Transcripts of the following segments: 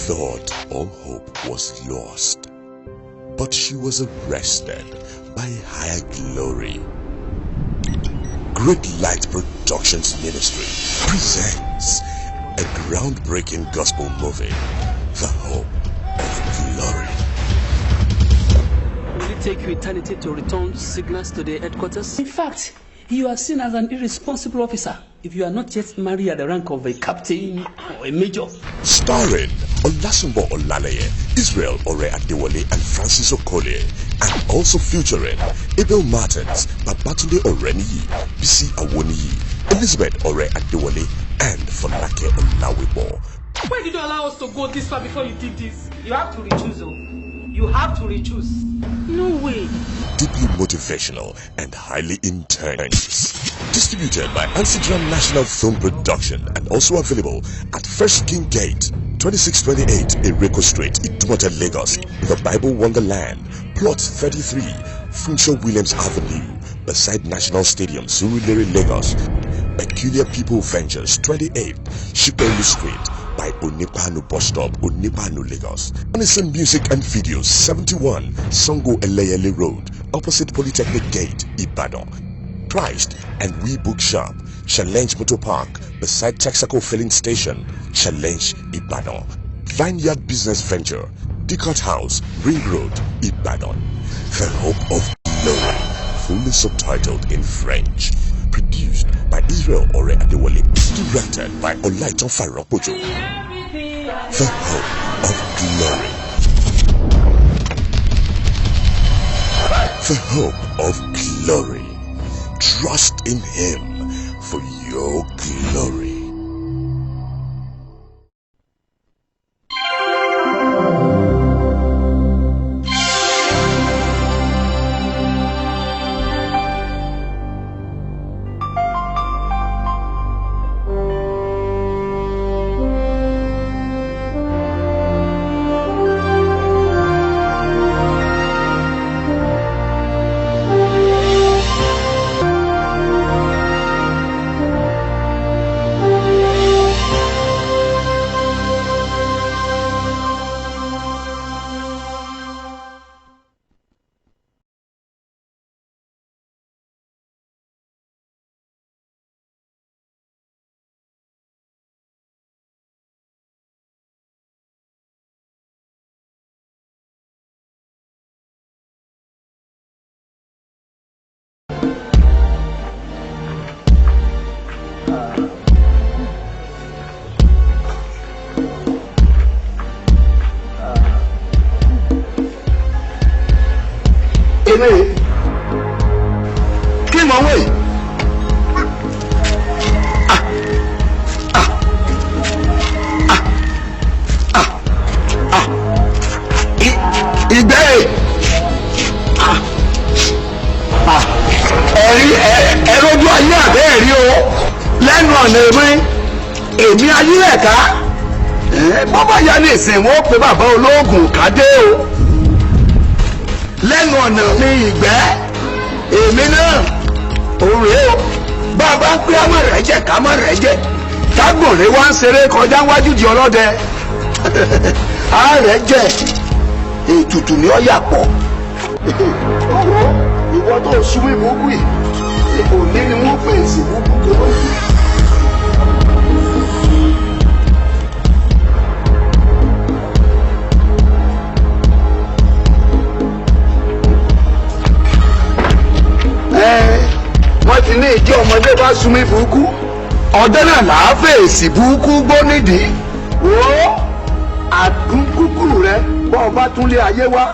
thought all hope was lost, but she was arrested by higher glory. Great Light Productions Ministry presents a groundbreaking gospel movie, The Hope of Glory. Will it take you eternity to return signals to the headquarters? In fact, you are seen as an irresponsible officer if you are not yet married at the rank of a captain or a major. Starring Olasumbo Olaleye, Israel Ore Adewale and Francis Okolie, and also featuring Abel Martins, Babatunde Oreniyi, Bisi Awoniyi, Elizabeth Ore Adewale, and Folake Olawibo. Why did you allow us to go this far before you did this? You have to rechoose, oh. You have to rechoose. No way. Deeply motivational and highly intense. Distributed by Ansidram National Film Production and also available at First King Gate, 2628 Ereko Street, Idumota, Lagos. The Bible Wonderland, Plot 33, Funsho Williams Avenue, beside National Stadium, Surulere, Lagos. Peculiar People Ventures, 28 Shipelu Street, by Onipanu Bus Stop, Onipanu, Lagos. Anderson Music and Videos, 71 Songo Eleyele Road, opposite Polytechnic Gate, Ibadan. Christ and We Bookshop, Challenge Motor Park, beside Texaco Filling Station, Challenge, Ibadan. Vineyard Business Venture, Dicot House, Ring Road, Ibadan. The Hope of Glory, fully subtitled in French. Produced by Israel Ore Adewale, directed by Olaitan Faropojo. The Hope of Glory. The Hope of Glory. Trust in Him for your glory. Èmi kí mọ̀ wẹ̀ yìí. Ah, ah, ah, ah, ah, ah. Ìgbẹ́ ẹ̀. Ah, ah. Ẹ̀rí ẹ̀rọjú ayé àbẹ́ ẹ̀rí o lẹ́nu ọ̀nà èmi èmi ayílẹ̀ká bọ́bá ya ní ìsìn wọn ó pe bàbá olóògùn kádé o lẹ́nu ọ̀nà mi ìgbẹ́ èmi náà òun rèé o bàbá ń pé àmọ́ rẹ̀ jẹ́ kámọ́ rẹ̀ jẹ́ tágbọ̀nrín wá ń ṣeré kọjá wájú di ọlọ́dẹ àárẹ̀ jẹ́ ètùtù ni ó yà pọ̀ ìwọ tó ṣubú ìbúkú yìí òní ni wọ́n pè sí ìbúkú tó wọ́n yìí. Wọ́n ti ní ìjọ ọmọdé bá sunmi burúkú ọjọ́ náà là á fèsì burúkú gbó nídìí. Wo àdúkúkú rẹ bọ́ ọ bá tún lé ayé wá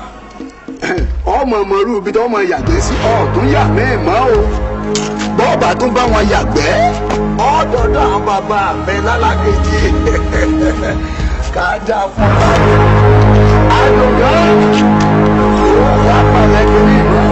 ọmọ ọmọrú ibi tó ọmọ yàgbẹ́ sí ọ̀tún yà mí mọ́ o bọ́ọ̀bà tún bá wọn yàgbẹ́ ọ̀dọ̀dọ̀ àwọn bàbá mi lálákejì ká dá fún ọ àdùnkán ó wà pàlẹ́ kiri ìlú.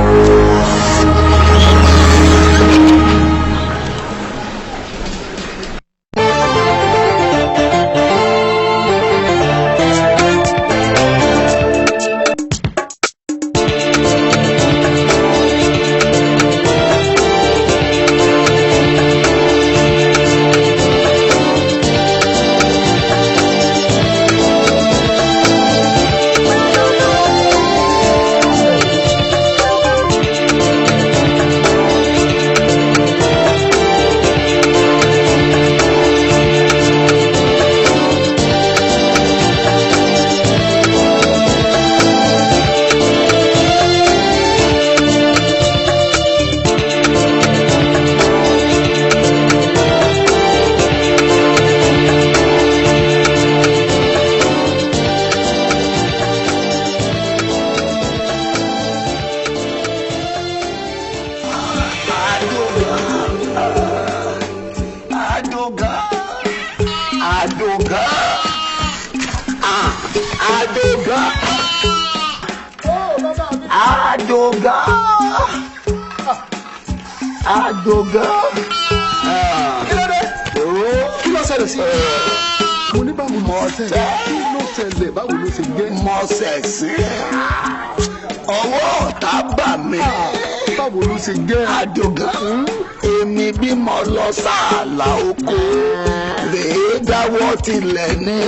Àdògán, Àdògán. Kí ló dé? Kí ló ṣẹlẹ̀ sí? Mo ní báwo ló ṣe ṣẹlẹ̀? Kí ló ṣẹlẹ̀? Báwo ló ṣe jẹ́? Mo ṣẹ̀sín, ọwọ́ ọ̀tá bà mí. Báwo ló ṣe jẹ́? Àdògán, èmi bí mo lọ sáàlà oko rèé dáwọ́ tilẹ̀ ní.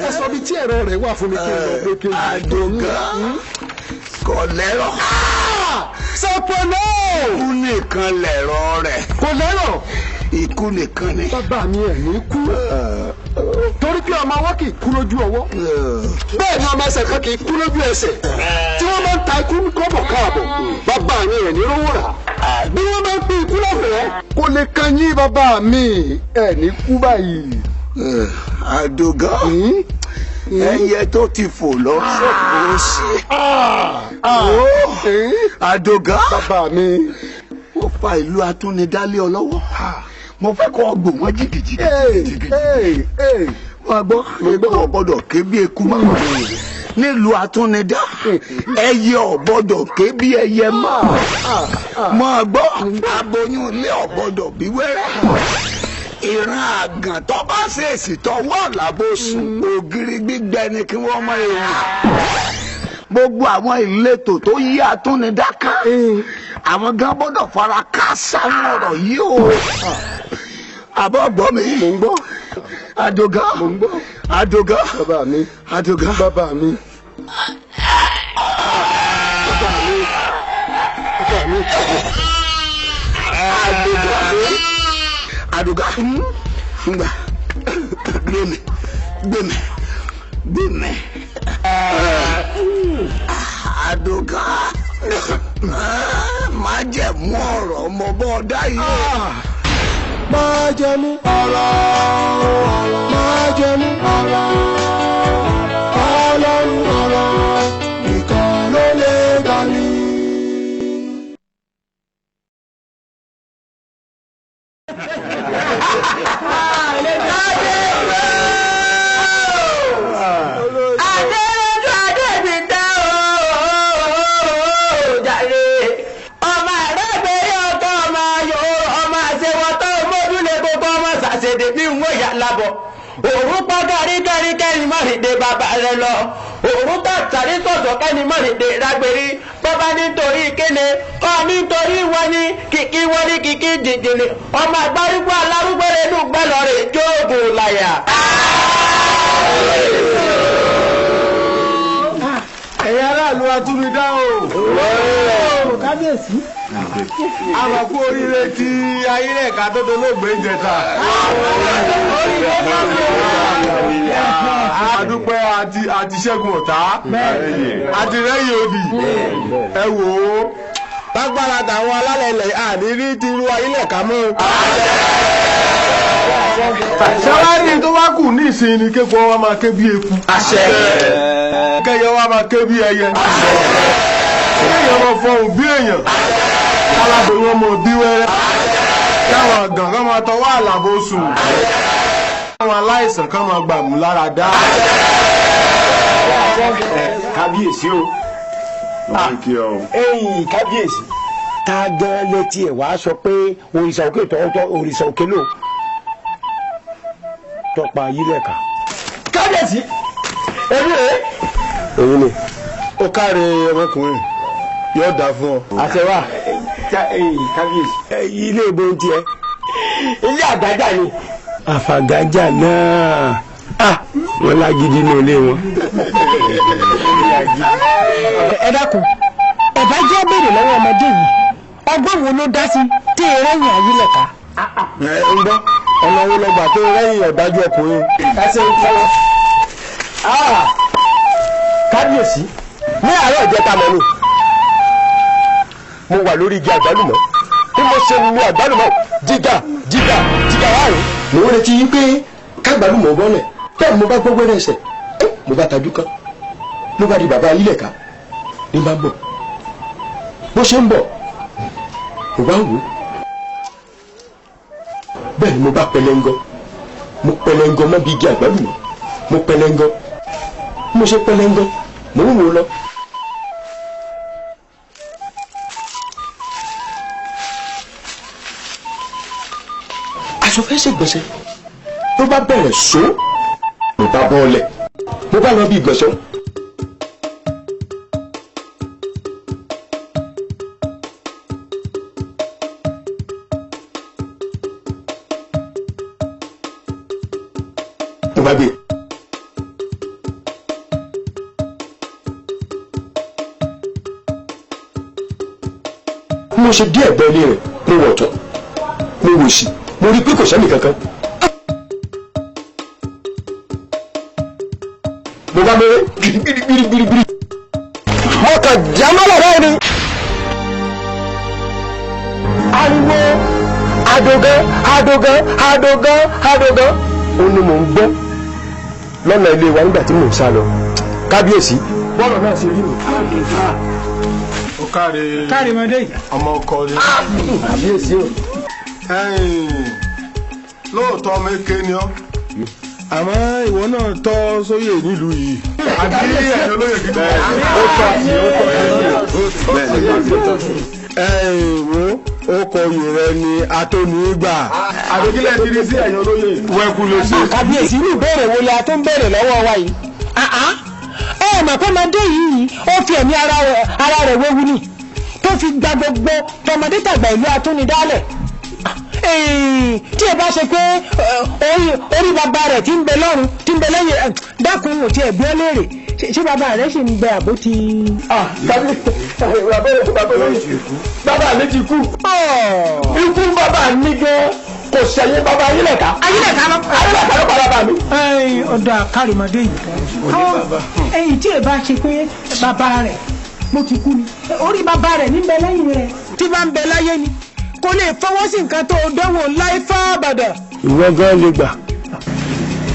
Ẹ sọ bí tí ẹ̀rọ rẹ̀ wà fún mi kí n lọ pé kí n. Àdògán kò lẹ́rọ̀. Sọpọlọ. Ikú nìkan lẹ̀rọ rẹ̀. Kò lẹ́rọ̀. Ikú nìkan ni. Bàbá mi ẹ̀ ní kú. Torí pé ọmọ ọwọ́ kì í kú lójú ọwọ́. Bẹ́ẹ̀ ni ọmọ ẹsẹ̀ kan kì í kú lójú ẹsẹ̀. Tí wọ́n bá ń ta ikú kọ́bọ̀ káàbọ̀, bàbá mi ẹ̀ ní rówó rà. Bí wọ́n bá ń pín ikú lọ́fẹ̀ẹ́, kò lè kan yín bàbá mi ẹ̀ ní kú báyìí. Àdògán, ẹyẹ tó ti fò lọ sọ́kò sí. Àdògán, bàbá mi, ó fa ìlú atúnidálé ọ lọ́wọ́. Mo fẹ́ kọ́ gbò wọ́n jìgìjìgì. Wọ́n gbọ́, eku ò gbọ́dọ̀ ké bí eku mọ́. Nílùú atúnidá, ẹyẹ ò gbọ́dọ̀ ké bí ẹyẹ mọ́. Mọ́ gbọ́, aboyún ilé ò gbọ́dọ̀ bí wẹ́rẹ́. Ìran àgàn tó bá ṣèèṣì tọwọ́ làbó sùn, ògiri gbígbẹ ni kí wọ́n mọ ewu. Gbogbo àwọn ìletò tó yí atúnidá ká, àwọn gan gbọ́dọ̀ fara káásá ọ̀rọ̀ yìí o. Àbọ̀ gbọ́ mi. Mò ń gbọ́. Àdògán. Mò ń gbọ́. Àdògán. Bàbá mi. Àdògán. Bàbá mi. Bàbá mi. Bàbá mi. Àdògán. Àdògán. Ngbà gbẹmí gbẹmí gbẹmí. Àdògán, májẹ̀mú ọ̀rọ̀ mo bọ́ dá yìí. Májẹ̀mú ọ̀rọ̀, májẹ̀mú ọ̀rọ̀, Ọlọ́run ọ̀rọ̀ nìkan ló lè gbà mí. Adéròjú Adébíntẹ́ ooo jàre. Ọmọ àrẹ́gbẹ̀rẹ́ ọkọ ọmọ ayò ọmọ àṣewọ́tọ́ mójúlé gbogbo ọmọ ṣàṣèdè bí n ó yà lábọ̀. Òru pọ́ gárígárí kẹ́ni mọ́rìndé bàbá rẹ lọ. Òru tàtàrí sọ̀tọ̀ kẹ́ni mọ́rìndé rágbérí. Bọ́bá nítorí kéne kọ́ nítorí wọ́n ní kìkì wọ́n ní kìkì jìjìnì. Ọmọ àgbárúgbó alárúgbó rẹ̀ nù gbẹ́lọ́ rẹ̀ jóògùn láyà. Ẹ̀yin aráàlú atúnidá o. Kábíyèsí. Àwọn kú oríire ti Ayílẹ̀ká tó dolóògbé ìjẹta. A dúpẹ́ àti ṣẹ́gun ọ̀tá àti rẹ́yìn òbí. Ẹ wò ó, lágbára tàwọn alálẹ̀ ilẹ̀ àní rí ti irú Ayílẹ̀ká mọ́. Ṣáwárì tó wá kù ní ìsìn ni kéku wa máa ké bí eku. Kẹyẹ wa máa ké bí ẹyẹ. Kéèyàn máa fọhùn bí èèyàn. Kálábòyún ọmọ bí wẹ́rẹ́. Káwọn àgàn kan máa tọwọ́ àlàbò sùn. Káwọn aláìsàn kan máa gbàmù lára dá. Kábíyèsí o. Ẹ̀yin kábíyèsí, tá a gan létí ẹ̀ wá sọ pé òrìṣà òkè tọ́tọ́ òrìṣà òkè lò tọpa Ayílẹ̀ká. Kábíyèsí, èmi rèé. Èyí ni ó káre ọmọkùnrin, yóò dáa fún ọ. Àṣẹwà kábíyèsí, ilé ìbò ń tiẹ̀, ilé àgájà ni. Àfàgájà náà wọ́n lágídí ní ilé wọn. Ẹ dákun, ẹ bá jẹ́ béèrè lọ́wọ́ ọmọdé yìí, ọgbọ́n wo ló dá sí tí eré yìn Ayílẹ̀ká. Ẹ ń gbọ́, ọ̀nà wo lọ́gbà tó rẹ́yìn ọ̀dájú ọkùnrin. Ẹ ṣe ń tọ́lọ́. Kábíyèsí, ní àárọ̀ ìjẹta mọ́ ni mo wà lórí igi àgbálùmọ̀. Bí mo ṣe lu àgbálùmọ̀ jígà jígà jígà wáyé, Mo ń retí yín pé kágbálùmọ̀ bọ́lẹ̀. Bẹ́ẹ̀ mo bá gbọ́ wẹ́rẹ́ ẹsẹ̀, mo bá tajú kan, ló bá di bàbá Ayílẹ̀ká ní bá ń bọ̀. Bó ṣe ń bọ̀, mo bá ń wò ó. Bẹ́ẹ̀ ni mo bá pẹlẹngọ, mo pẹlẹngọ mọ́ bí igi àgbálùmọ̀, mo pẹlẹngọ. Mo ṣe pẹlẹngọ, mo ń wò ó lọ. Aṣọ fẹ́ ṣègbọ̀nsẹ̀ ló bá bẹ̀rẹ̀ só, mo bá bọ́ọ̀lẹ̀, mo bá lọ bí ìgbọ̀nsẹ̀. Mo bá gbé. Mo ṣe díẹ̀ bọ́ ilé rẹ̀, mo wọ̀ tán, mo wò sí, mo rí i pé kò sẹ́ni kankan. Mo bá mẹ́rẹ́ gbirigbirigbirigbiri. Mo kàn jámọ́lẹ̀ báyìí ni. Ariwo adogan adogan adogan adogan ó ní mò ń gbọ́ lọ́nà ilé wa nígbà tí mò ń sá lọ. Kábíyèsí, bọ́ọ̀lù náà ṣe rí mi. Ó káre. Káre mọ́dé yìí. Ọmọ ọkọ ni. Kábíyèsí o. Lóòótọ́ ọmọ eke ni ọ́, àmọ́ ìwọ náà tọ́ sóyè nílùú yìí. Àbí ẹ̀yin olóyè kíkọ́. Ó tọ́ sí, ó tọ́ sí. Ẹ̀yin wo ó kọ oyè rẹ ni atónígbà. Àbíkílẹ̀ ti rí sí ẹ̀yin olóyè. Wẹ́kú ló ṣe. Kábíyèsí, irú ìbéèrè wo la tó ń béèrè lọ́wọ́ wa yìí? Ẹ mọ̀ pé ọmọdé yìí ó fi ẹ̀mí ara rẹ̀ wéwu ni tó fi gba gbogbo tọmọdé tàgbà ìlú atúnidálẹ̀. Tí ẹ bá ṣe pé orí bàbá rẹ̀ tí ń bẹ lọ́run tí ń bẹ lẹ́yìn, dákun ò tiẹ̀ bí ọ́ léèrè, ṣé bàbá rẹ̀ ṣì ń bẹ àbó ti. Bàbá mi ti kú. Ikú bàbá mi gan kò sẹ́yìn bàbá Ayílẹ̀ká. Ayílẹ̀ká lọ. Ayílẹ̀ká ló pa bàbá mi. Ọ̀dọ̀ àkàrìmọ́dé yìí, ẹ̀yìn tí ẹ bá ṣe pé bàbá rẹ̀ mo ti kú ni, orí bàbá rẹ̀ ní bẹ lẹ́yìn rẹ̀ tí bá ń bẹ láyé ni kò lè fọwọ́ sí nǹkan tó dánwò láì fá àbàdàn. Ìwọ gan lè gbà.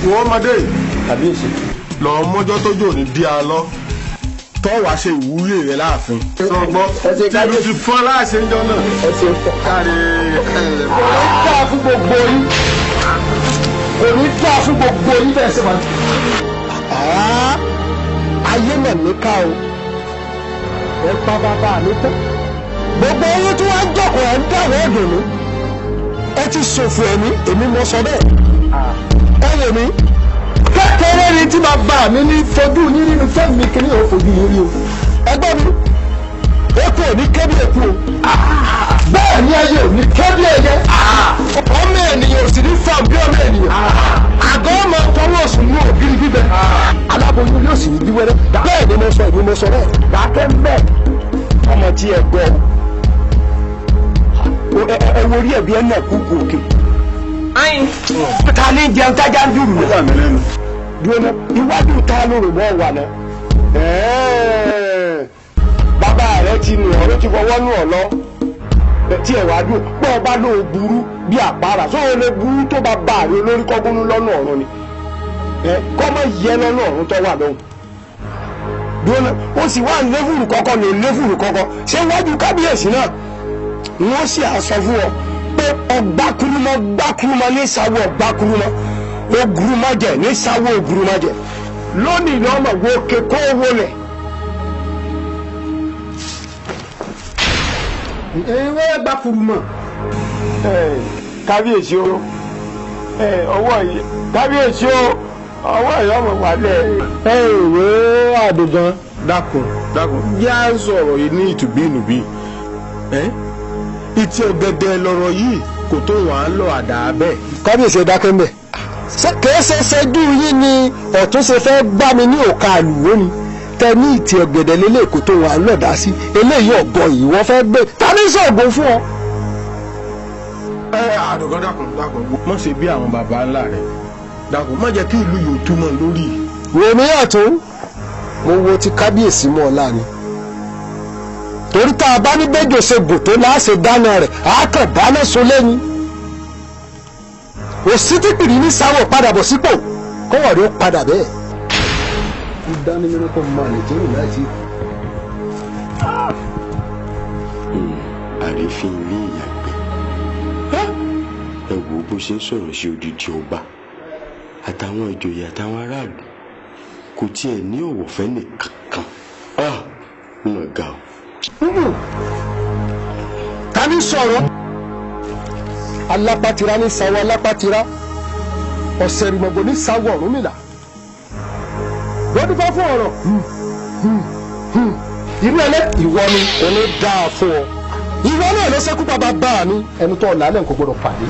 Wọ́n ọmọdé. Kábíyèsí. Lọ mọ́jọ́ tó jò ní dí a lọ tọ́ wàá ṣe ìwúyè rẹ láàfin. Sọgbọ́ tìlú ti fọ́n láàṣẹ ń jọ náà. Ẹ ṣe káre. Kò ní dáa fún gbogbo yín. Kò ní dáa fún gbogbo yín bẹ́ẹ̀ ṣe wà. Ayé mẹ̀ mí ká o. Ẹ pa bàbá mi tán. Gbogbo yín tí wọ́n ń jókòó ẹ̀ ń dàwọ́ ìdùnnú. Ẹ ti ṣòfò ẹ̀mí, èmi mo sọ bẹ́ẹ̀. Ẹ wò mí. Kékeré ni tí bàbá mi ní fojú yín nínú fẹ́mi kí ni ò fojú yín rí o. Ẹgbọ́n mi, eku ò ní ké bí eku o. Bẹ́ẹ̀ ni ẹyẹ ò ní ké bí ẹyẹ. Ọmọ ènìyàn ò sì ní fọ́n bí ọmọ ènìyàn. Àgọ́ ọmọ fọwọ́ sùn ní ògiri gbígbẹ. Aláboyún yóò sì ní bí wẹ́rẹ́. Bẹ́ẹ̀ ni mo sọ, èmi mo sọ bẹ́ẹ̀. Dákẹ́ ń bẹ́ẹ̀. Ọmọ tí ẹ gbọ́. Ẹ wo orí ẹ̀bí ẹ̀ náà kúkú òkè. Ta ni jẹun tájà ń dùrù náà? Dúró náà, iwájú ta ló rò mọ́ wà náà? Bàbá rẹ ti nù ọ́ ló ti fọwọ́ nù ọ́ lọ. Tí ẹ̀ wá dùn, pé ọba ló burú bí àpárá, sóò lè burú tó bá bá àrẹ olórí kọ́gbónú lọ́nà ọ̀run ni. Kọ́ mọ̀ yẹ lọ́nà ọ̀run tó wà lọ́hùn. Dúró náà, ó sì wá léfùrù kọ́kọ́ ní léfùrù kọ́kọ́. Ṣé wájú kábíyèsí náà? Wọ́n sì àsọ fún ọ pé ọgbàkúrúmọ gbàkúrúmọ ní sáwọ ọgbàkúrúmọ ogurumọjẹ ní sáwọ ogurumọjẹ lónìí lọmọ wo kékó wọlé. Ewé gbàkúrúmọ. Kábíyèsí o, ọwọ́ yìí, kábíyèsí o, ọwọ́ yìí ọmọ wà lẹ̀. Ẹ ìwé àdògán. Dákun dákun, yá sọ̀rọ̀ yìí ní ìtùbí ìnùbí. Ìtì ọ̀gẹ̀dẹ̀ lọ̀rọ̀ yìí kò tó wà á lọ àdá bẹ́ẹ̀. Kábíyèsí, ẹ dákẹ́ mbẹ̀. Kìí ṣe ṣẹ́jú yín ni ọ̀tún ṣe fẹ́ gbá mi ní òkà àlùwò ni tẹ ní ìtì ọ̀gẹ̀dẹ̀ lélẹ̀ kò tó wà á lọ̀dá sí eléyìí ọ̀gọ̀ yìí wọ́n fẹ́ gbé ta ní sọ̀gbọ́n fún ọ. Ẹ àdùgán, dákun dákun, má ṣe bí àwọn baba ńlá rẹ, dákun, má jẹ́ kí ìlú yóò túmọ̀ lórí. Wèmí ọ̀tún, mo wo ti kábíyèsí mọ́ ọ láàánú, torí tá a bá ní bẹ́jọ ṣe gùn tó láṣẹ dáná rẹ̀ á kàn dáná sun lẹ́yìn òsítìpìrì ní sáwọ̀ padà bọ̀ sípò kọ́wọ̀ rí ó padà bẹ́ẹ̀. Ó dání nínú kó máa lè jẹ́rù láti. Àrífín ilé ìyàgbẹ́, ẹ wò ó bó ṣe ń sọ̀rọ̀ sí odidi ọba àtàwọn ìjòyè àtàwọn aráàlú, kò tiẹ̀ ní ọ̀wọ̀ fẹ́nì kankan, ń lọ ga o. Ta ni sọ̀rọ̀? Alápátira ní sáwọ́ alápátira, ọ̀sẹ̀rìmọ̀gbò ní sáwọ́ Ọ̀rúnmìlà lọ́dún fún ọ̀rọ̀ irú ẹlẹ́. Ìwọ ni kò ní dáa fún ọ, ìwọ náà ló ṣekú pa bàbá mi, ẹnu tó ọ̀làlẹ̀ kò gbọdọ̀ pàdé.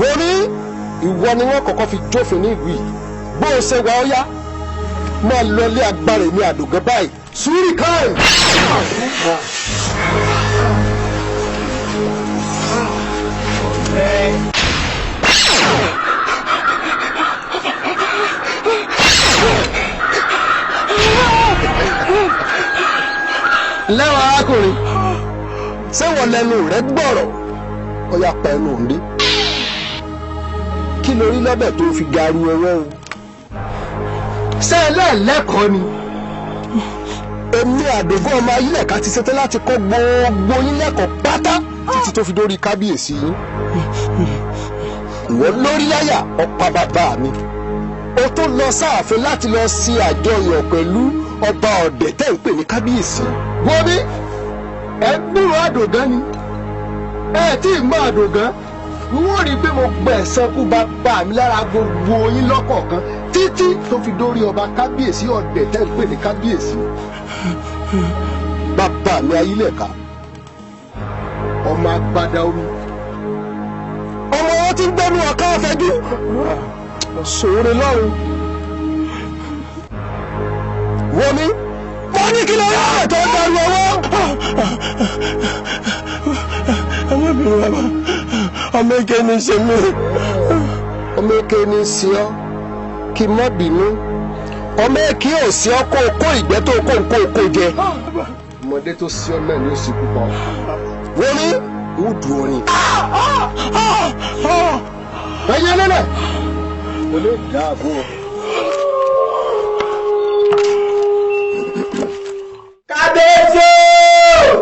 Wọ́n ní ìwọ ni wọ́n kọ́kọ́ fi jófin ní ìlú yìí. Bó o ṣe wà ó yá, máa lọ ilé agbára èmi àdògán báyìí. Sùúrì káì. Lẹ́wọ̀n arákùnrin, ṣé wọ́n lẹ́nu rẹ̀ gbọ́rọ̀? Ó yá, pa ẹnu rí. Kí lórí lọ́bẹ̀ tó fi garu ọwọ́ o? Ṣé ẹlẹ́ẹ̀lẹ́kọ̀ọ́ ni? Èmi àdògún ọmọ ayílẹ̀ká ti ṣetán láti kọ́ gbogbo yín lẹ́kọ̀ọ́ pátá títí tó fi dórí kábíyèsí yín. Ìwọ lórí láyà ọ̀pá bàbá mi, o tó lọ sáàfin láti lọ ṣe àjọyọ̀ pẹ̀lú ọba ọ̀dẹ̀ tẹ́ ń pè ní kábíyèsí. Wọ́n ní ẹ gbúrò àdògán ni ẹ tí ì mọ àdògán. Wọ́n rí i pé mo gbẹ̀san kú bàbá mi lára gbogbo yín lọ́kọ̀ọ̀kan títí tó fi dórí ọba kábíyèsí ọ̀dẹ̀ tẹ́ ń pè ní kábíyèsí. Bàbá mi ayílẹ̀ká, ọmọ agbada omi, ọmọ wọn ti ń gbẹnu ọ̀ká ọ̀fẹ́jú sòrè lọ́run. Wọ́n ní wọ́n ní kí ló yá ètò ìdarí ọwọ́. Ẹ má bínú bàbá, ọmọ eke ní ṣe mí. Ọmọ eke ní ṣe ọ́, kí n má bínú. Ọmọ eke ò sí ọ kó o kó ìgbẹ́ tó kó nǹkó kó jẹ. Ọmọdé tó sí ọ náà ni ó sì kú pa ọ. Wọ́n ní ń dùn orin. Ẹyẹ lẹ́lẹ̀ kò lè dáàbò. Kábíyèsí o,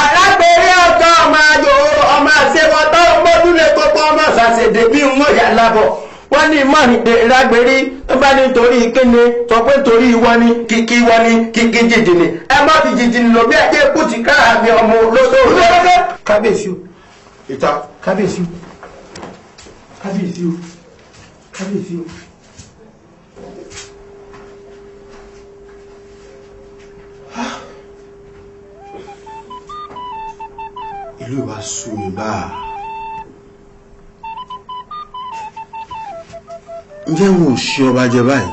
alágbèrè ọjọ́ ọmọ ayò ọmọ àṣewọ́tọ́ mọ́dúnlé gbogbo ọmọ ṣàṣèdè bí wọ́n yà lábọ̀. Wọ́n ní mọ̀rìndé lágbèrè tó bá ní torí kíni, sọ pé torí wọn ni kìkì wọn ni kìkì jìjìnì, ẹ má fi jìjìnì lò bí ẹjẹ kú ti káàmì ọmọ olóṣòwò. Kábíyèsí o, ìta. Kábíyèsí o, kábíyèsí o, kábíyèsí o. Ìlú ìwà sú mi báà. Ǹjẹ́ wọn ò ṣe ọba jẹ báyìí?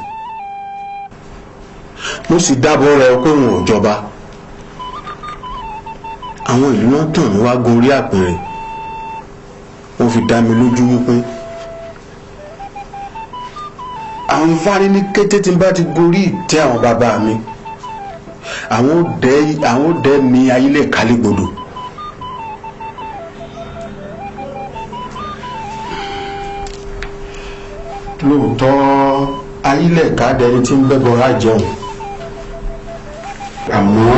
Mo sì dábọ̀ rẹ pé wọn ò jọba. Àwọn ìlú náà tàn mí wá gun orí àpèrè. Wọ́n fi dá mi lójú wípé àwọn fárí ní kété tí n bá ti gorí ìtẹ́ àwọn bàbá mi, àwọn ò dẹ́ mi ayílẹ̀ kálígbodò. Lóòótọ́ ayílẹ̀ ká dẹni tí ń bẹ́bọra jẹun, àmọ́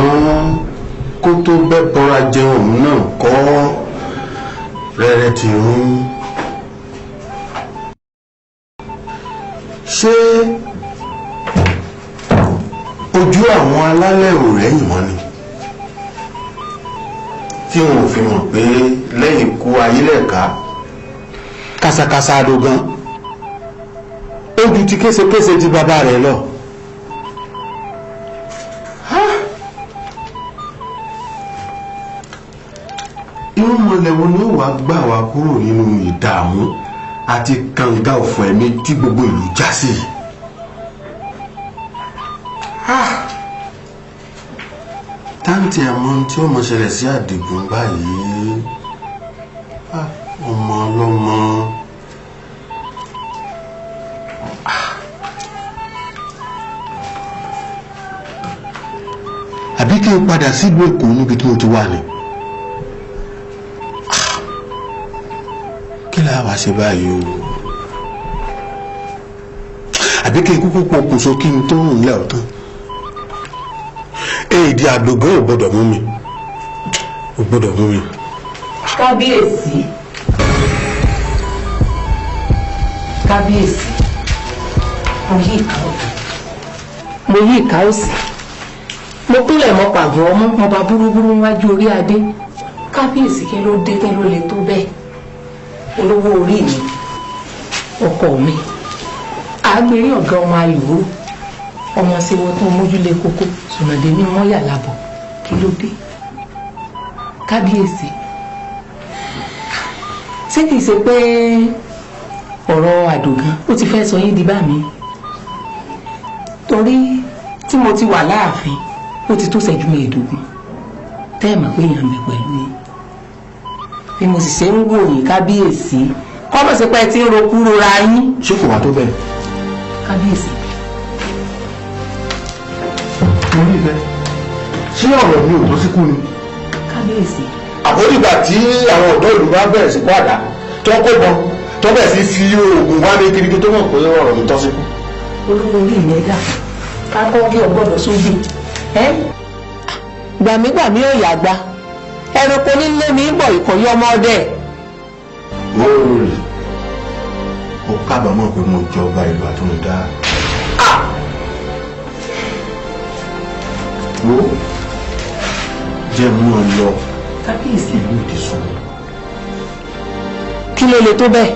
kó tó bẹ́bọra jẹun náà kọ́ rẹ́rẹ́ ti rún. Ṣé ojú àwọn alálẹ̀ ò rẹ́yìn mọ́ ni tí wọn ò fi mọ̀ pé lẹ́yìn ikú ayílẹ̀ká kásákásá adogan ó ju ti késekése ti bàbá rẹ̀ lọ. Irúnmọlẹ̀ wo ni ó wàá gbà wá kúrò nínú ìdààmú àti kànga ọ̀fọ̀ ẹ̀mí tí gbogbo ìlú já sí? Táǹtì àmọ́ tí ó mọ̀ ṣẹlẹ̀ sí Àdìgún báyìí, ọmọ ọlọ́mọ. Àbí kí n padà sílùú Èkó níbi tí mo ti wà ní? Kí la wá ṣe báyìí o? Àbí kí n kúkú pokùnso kí n tó rùn lẹ́ ọ̀tán? Èdè àdògán ò gbọ́dọ̀ mú mi, ò gbọ́dọ̀ mú mi. Kábíyèsí, kábíyèsí, mo yí ìka ọ̀tún, mo yí ìka òsì, mo kúnlẹ̀ mọ́ pàgọ́ ọmọ mo bá búrúburú níwájú orí adé. Kábíyèsí, kí ló dé kí ló lè tó bẹ́ẹ̀? Olówó orí mi, ọkọ mi, àgbèrè ọ̀gá ọmọ ayòrò, ọmọ síwọ́ tó mójúlé kókó sùnàdé ní mọ́yà lábọ̀, kí ló dé? Kábíyèsí, ṣé kìí ṣe pé ọ̀rọ̀ àdògán ó ti fẹ́ sọ yín di bá mi? Torí tí mo ti wà láàfin ó ti tó ṣẹ́jú 15 tẹ́ ẹ̀ mọ̀ pé èèyàn mi pẹ̀lú yín. Bí mo sì ṣe ń wò yín kábíyèsí, kọ́mọ̀ sí pé tí ń rokú rora yín. Ṣé kò wá tó bẹ́ẹ̀? Kábíyèsí. Mo ní ìfẹ́, ṣé ọ̀rọ̀ mi ò tó síkú ni? Kábíyèsí. Àbódìgbà tí àwọn ọ̀dọ́ ìlú bá bẹ̀rẹ̀ sí kó àdá tó kó bọ tó bẹ̀rẹ̀ sí fi oògùn wá ní kiri tó mọ̀ pé ọ̀rọ̀ mi tọ́ síkú. Olówó orí mi ẹ̀dá kákọ́ bí ọgbọ́dọ̀ sójú ẹ́. Gbàmígbàmí ò yàgbá ẹranko nílé mi ń bọ̀ ìkọ̀yí ọmọdé. Mo rò ó kábàámọ̀ pé mo jọba ìlú àtúndá. Wo jẹ́ mú ọ lọ. Kábíyèsí. Ìlú ìdísùn. Kí ló lè tó bẹ́ẹ̀?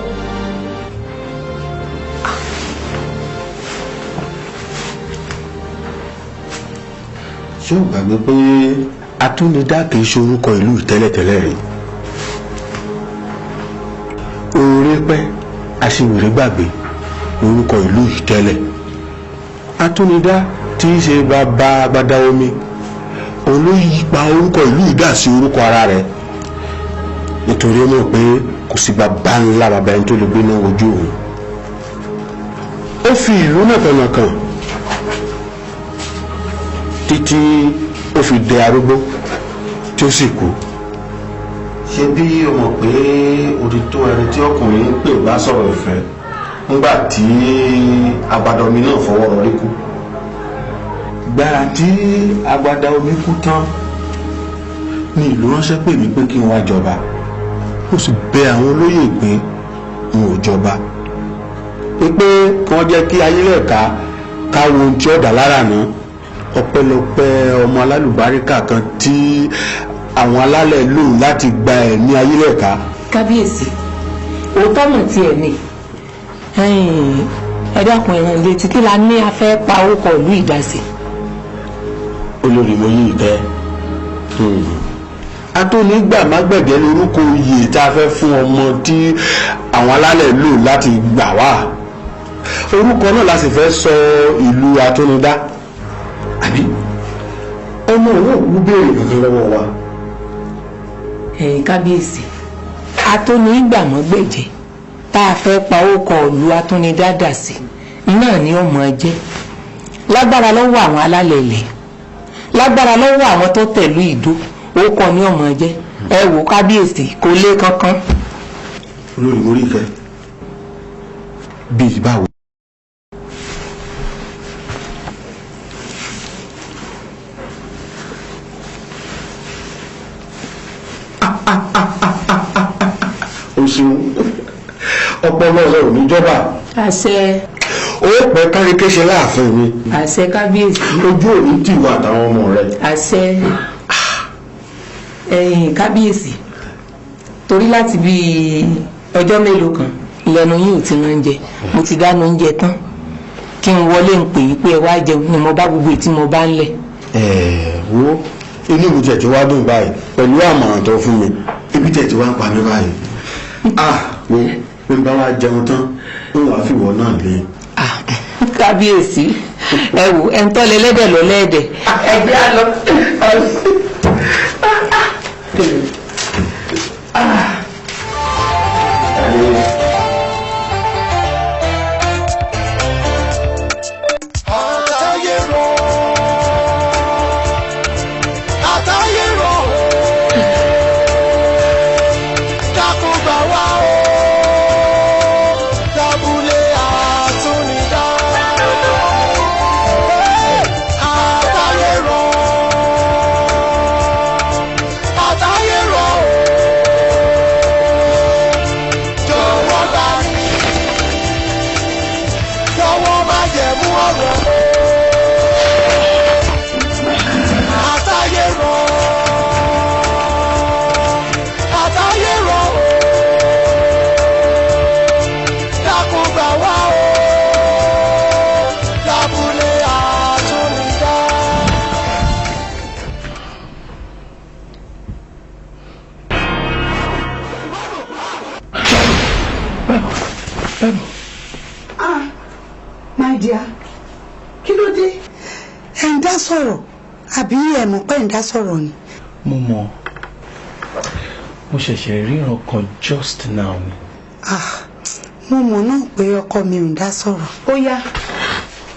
Ṣé o gbàgbé pé Atúnidá kì í ṣe orúkọ ìlú tẹ́lẹ̀tẹ́lẹ̀ rí? Oore pẹ́ aṣiwèrè gbàgbé orúkọ ìlú yìí tẹ́lẹ̀. Atúnidá tí í ṣe bàbá agbada omi, òun ló yí pa orúkọ ìlú yìí dà sí orúkọ ara rẹ̀, nítorí ó mọ̀ pé kò sí bàbá ńlá bàbá ẹni tó lè gbéná ojú òun. Ó fi ìlú náà kànnàkàn títí ó fi dẹ arúgbó tí ó sì kú. Ṣé bí o mọ̀ pé odi tó ẹni tí ọkùnrin ń pè bá sọ̀rọ̀ ìfẹ́ ńgbà tí agbadaomi náà fọwọ́ rọrí kú? Gbàrà tí agbadaomi kú tán ní ìlú ránṣẹ́ pè mí pé kí n wá jọba. Ó sì bẹ àwọn olóyè pé n ò jọba, pé kí wọ́n jẹ́ kí ayílẹ̀ká káwọn ohun tí ó dà lára náà. Ọpẹ́lọpẹ́ ọmọ alálùbáríkà kan tí àwọn alálẹ̀ lò láti gba ẹ̀mí ayílẹ̀ká. Kábíyèsí, òótọ́ mọ̀ tiẹ̀ ni. Ẹ dákun, ẹ̀ràn létí kí la ní a fẹ́ pa orúkọ ìlú ìdásí. Olórí mo yí ìtẹ́ atónígbà mágbẹ̀gẹ́ lórúkọ oyè tá a fẹ́ fún ọmọ tí àwọn alálẹ̀ lò láti gbà wá. Orúkọ náà la sì fẹ́ sọ ìlú Atúnidá. Àbí ọmọ òun òkú béèrè kankan lọ́wọ́ wa? Ẹ̀yin kábíyèsí, atónígbàmọ́gbẹ̀jẹ̀ tá a fẹ́ pa ókọ ìlú atúnidádà sí náà ni ó mọ̀ ọ́ jẹ́ lágbára lọ́wọ́ àwọn alálẹ̀ ilẹ̀, lágbára lọ́wọ́ àwọn tó tẹ̀lú ìdó, ókọ ni ó mọ̀ ọ́ jẹ́. Ẹ wò kábíyèsí, kò lé kankan. Olórí Moríkẹ́, bíi báwo. O ṣeun, ọpọlọ rẹ ò ní jọba. Àṣẹ. Ó pẹ́ kárí kéṣe láàfin mi. Àṣẹ kábíyèsí. Ojú òní tìwọ àtàwọn ọmọ rẹ. Àṣẹ. Ẹ̀yin kábíyèsí, torí láti bí ọjọ́ mélòó kan lẹ́nu yìí ò ti rán jẹ, mo ti dáná oúnjẹ tán kí n wọlé ń pè é pé ẹ wá jẹun ni mo bá gbogbo ètí mo bá ń lẹ̀. Ẹ wo, inú mi tẹ̀ tí wá dùn báyìí pẹ̀lú àmọ̀ràn tó fún mi, ibi tẹ̀ tí wá ń pa mí báyìí. Ah, wo, bí n bá wá jẹun tán ń wàá fìwọ náà lé. Kábíyèsí, ẹ wò, ẹ ń tọ́lẹ̀ lẹ́dẹ̀ lọ lẹ́dẹ̀. Ẹ jẹ́ á lọ. Àtayé rọ̀, àtayé rọ̀, dákun gbà wá o, lábúlé àtúnidá. Àtayé rọ̀, àtayé rọ̀, jọ̀wọ́ gbà mí, jọ̀wọ́ má jẹ̀mú ọ̀rọ̀. Àtayé rọ̀, àtayé rọ̀, dákun gbà wá o, lábúlé àtúnidá. Ah, my dear, kí ló dé? Ẹ̀ ń dá sọ̀rọ̀ àbí ẹ̀ mọ̀ pé ẹ̀ ń dá sọ̀rọ̀ ni? Mo mọ̀, mo ṣẹ̀ṣẹ̀ ríran kan just now ni. Ah, mo mọ̀ náà pé ọkọ mi ò ń dá sọ̀rọ̀. Ó yá,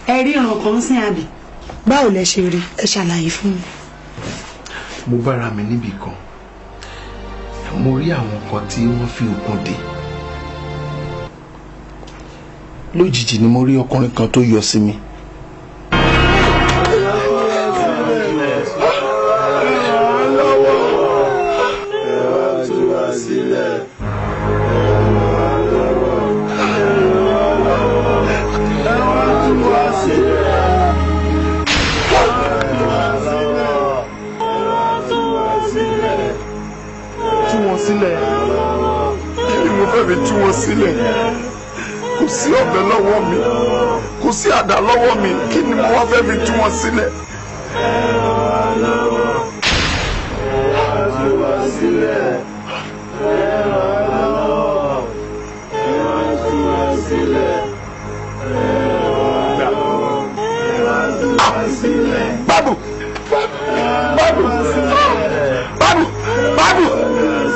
ẹ ríran kan sí àbí? Báwo lẹ ṣe rí? Ẹ ṣàlàyé fún mi. Mo bára mi níbì kan, mo rí àwọn kan tí wọ́n fi òkun dè. Lójijì ni mo rí ọkùnrin kan tó yọ sí mi. Tú wọn sílẹ̀. Kí ni mo fẹ́ fi tú wọn sílẹ̀? Kò sí ọ̀bẹ lọ́wọ́ mi, kò sí àdá lọ́wọ́ mi, kí ni mo wá fẹ́ fi tú wọn sílẹ̀? Babu! Babu! Babu! Babu!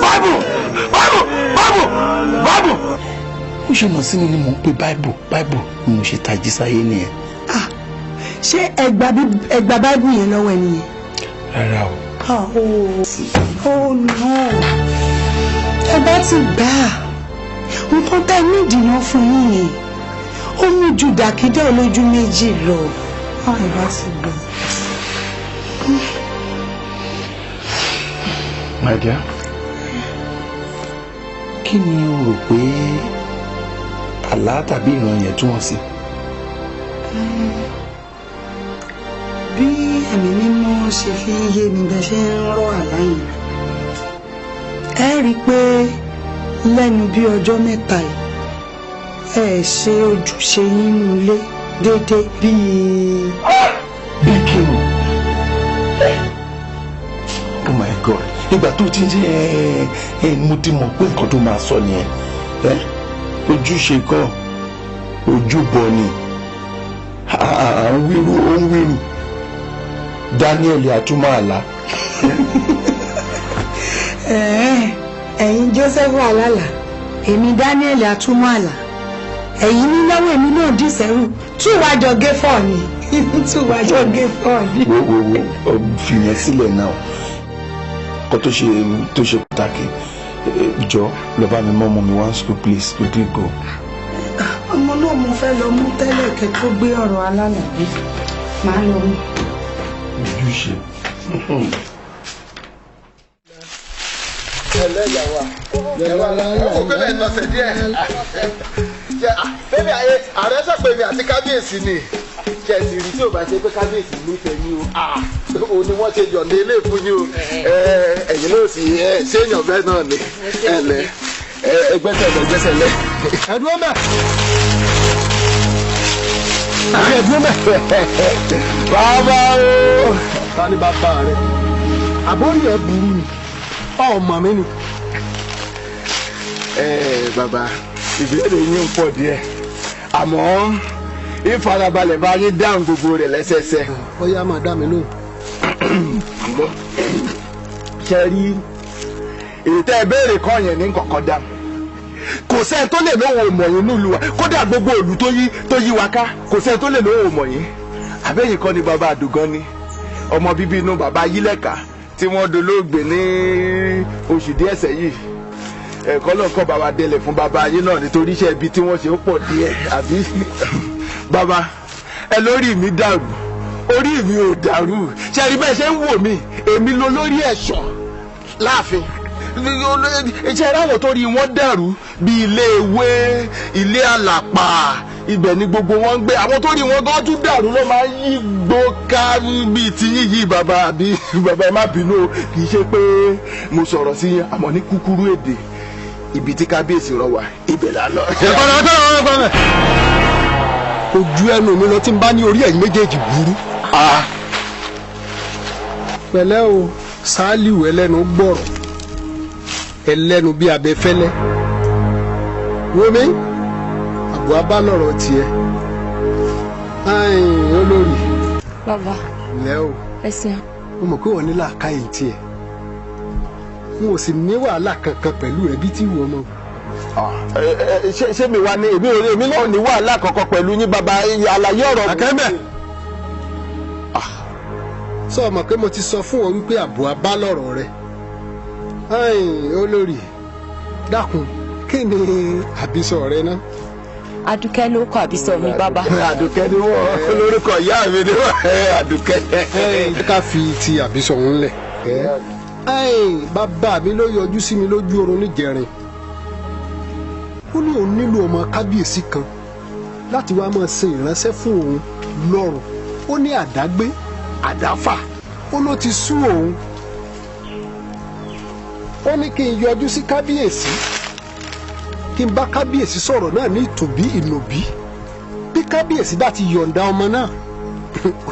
Babu! Babu! Babu! Babu! Ó ṣe mọ̀ sí mi ni mò ń pe báìbù báìbù ni mo ṣe tají sáyé nìyẹn. Ṣé ẹ gba báìbù yẹn lọ́wọ́ ẹni yẹn? Rárá o. Ah, oh, oh no. Ẹ bá ti gbà á, nǹkan tẹ́ nídìí náà fún yín yẹn, ó mú ju dàkídẹ́ olójú méjì lọ. Ah, ẹ bá ti gbà á. My dear, kí ni o rò pé àlá tàbí ìran yẹn túmọ̀ sí? Bí ẹ̀mí mímọ́ ṣe fi ń yé mi bẹ́ẹ̀ ṣe ń rọ́ àlá yẹn, ẹ rí i pé lẹ́nu bí ọjọ́ mẹ́ta yìí, ẹ ṣe ojúṣe yín nínú ilé déédéé bíi. Bí kí ni? Oh my God, ìgbà tó ti ń ṣe ẹ, mo ti mọ̀ pé nǹkan tó máa sọ nìyẹn. Ẹ ojúṣe kọ́, ojúbọ ni. À ń wíru, ó ń wíru. Daniel àtúmọ̀ àlá. Ẹ̀yin Joseph Alala, èmi Daniel Atúmọ̀ Àlà, ẹ̀yin ní lọ́wọ́ èmi náà dì sẹ́rù tú wájọ gé fọ́ ni, tú wájọ gé fọ́ ni. Wo wo wo, fìyẹn sílẹ̀ náà. Kó tó ṣe pàtàkì, jọ lọ bá mi mọ́ ọmọ mi one school, please, quickly go. Ọmọ náà mo fẹ́ lọ mú tẹ́lẹ̀ kẹ́ tó gbé ọ̀rọ̀ alálà dé, màá lọ mú. Ojúṣe. Ẹlẹ́yàwó ẹ wò pé bẹ́ẹ̀ nọ̀sẹ̀ díẹ̀ bẹ́ẹ̀ ayé ààrẹ sọ̀pẹ̀ mi àti kábíyèsí ni ṣe ti rí tí ò bá ṣe pé kábíyèsí nífẹ̀ẹ́ yín o, ò ní wọ́n ṣe yọ̀ǹde ilé fún yín o. Ẹ̀yin náà sì ṣéèyàn bẹ́ẹ̀ náà ni. Ẹ̀lẹ́ ẹgbẹ́sẹ̀ lẹ gbẹ́sẹ̀ lẹ. Ẹ̀dúró mẹ́. Ẹ̀dúró mẹ́. Bàbá o. Ta ni bàbá rẹ? Àbórí ẹ burú ni, ọmọ mi ni. Bàbá, ìbéèrè yín ń pọ̀ díẹ̀, àmọ́ ìfarabalẹ̀ bá yín dáhùn gbogbo rẹ̀ lẹ́sẹẹsẹ. Ó yá, máa dá mi lóhùn. Ṣe rí èyí tẹ́ ẹ béèrè kọ́ yẹn ní kọ̀kọ́ dá, kò sẹ́ni tó lè lóhùn ò mọ̀ yín nílùú wa, kódà gbogbo òlù tó yí wa ká, kò sẹ́ni tó lè lóhùn ò mọ̀ yín. Àbẹ́yìn kọ́ ni bàbá àdùgán ni, ọmọ bíbí inú bàbá yílẹ̀ká tí wọ́n dolóògbé ní oṣù díẹ̀ sẹ́yìn. Ẹ̀kọ́ ló ń kọ́ bàbá délẹ̀ fún bàbá yín náà nítorí iṣẹ́ ibi tí wọ́n ṣe ó pọ̀ díẹ̀. Àbí bàbá ẹ lórí mi dàrú? Orí mi ò dàrú. Ṣe rí bẹ́ẹ̀ ṣe ń wò mí, èmi ló lórí ẹ̀ṣọ́ láàfin. Ṣe ráwọ̀ tó rí wọn dàrú bí ilé ewé, ilé àlàpà, ibẹ̀ ni gbogbo wọn ń gbé. Àwọn tó rí wọn gan tún dàrú ló máa ń yí gbó ká bíi ti yín yìí. Bàbá, àbí bàbá, ẹ má bínú o, kì í ṣe pé mo sọ̀rọ̀ sí yín, àmọ́ ní kúkúrú èdè, ibi tí kábíyèsí rọ wà, ibẹ̀ là lọ. Ojú ẹnu mi lọ tí n bá ní orí ẹ̀yin méjèèjì burú. Pẹ̀lẹ́ o, Sálíù, ẹlẹ́nu gbọ̀rọ̀, ẹlẹ́nu bíi abẹ́fẹ́lẹ́. Wọmi àbò abálọ̀rọ̀ tiẹ̀ olórí. Bàbá. Ǹlẹ́ o. Ẹ ṣeun. Mo mọ̀ pé wọ́n ní làákàyè tiẹ̀, n ò sì ní wàhálà kankan pẹ̀lú rẹ bí tí wọ́n mọ̀. Ṣé mi wá ní èmi ò èmi náà ní wàhálà kankan pẹ̀lú yín, bàbá, àlàyé ọ̀rọ̀. Àkẹ́bẹ̀ sọ ma pé mo ti sọ fún ọ wípé àbò abálọ̀rọ̀ rẹ. Olórí, dákun, kí ni àbísọ rẹ náà? Adúkẹ́ ló kọ àbísọ mi, bàbá. Àdùkẹ́ ni wọ́n, lórúkọ ìyá mi ni wọ́n, Àdùkẹ́. Ká fi ti àbísọ òun lẹ̀. Bàbá mi ló yọjú sí mi lójú oorun níjẹrin. Ó ní òun nílò ọmọ kábíyèsí kan láti wá máa ṣe ìránṣẹ́ fún òun lọ́rùn. Ó ní àdágbé àdáfà, ó ló ti sú òun. Ó ní kí n yọjú sí kábíyèsí, kí n bá kábíyèsí sọ̀rọ̀ náà ní ìtòbí ìnòbí. Bí kábíyèsí bá ti yọ̀ǹda ọmọ náà,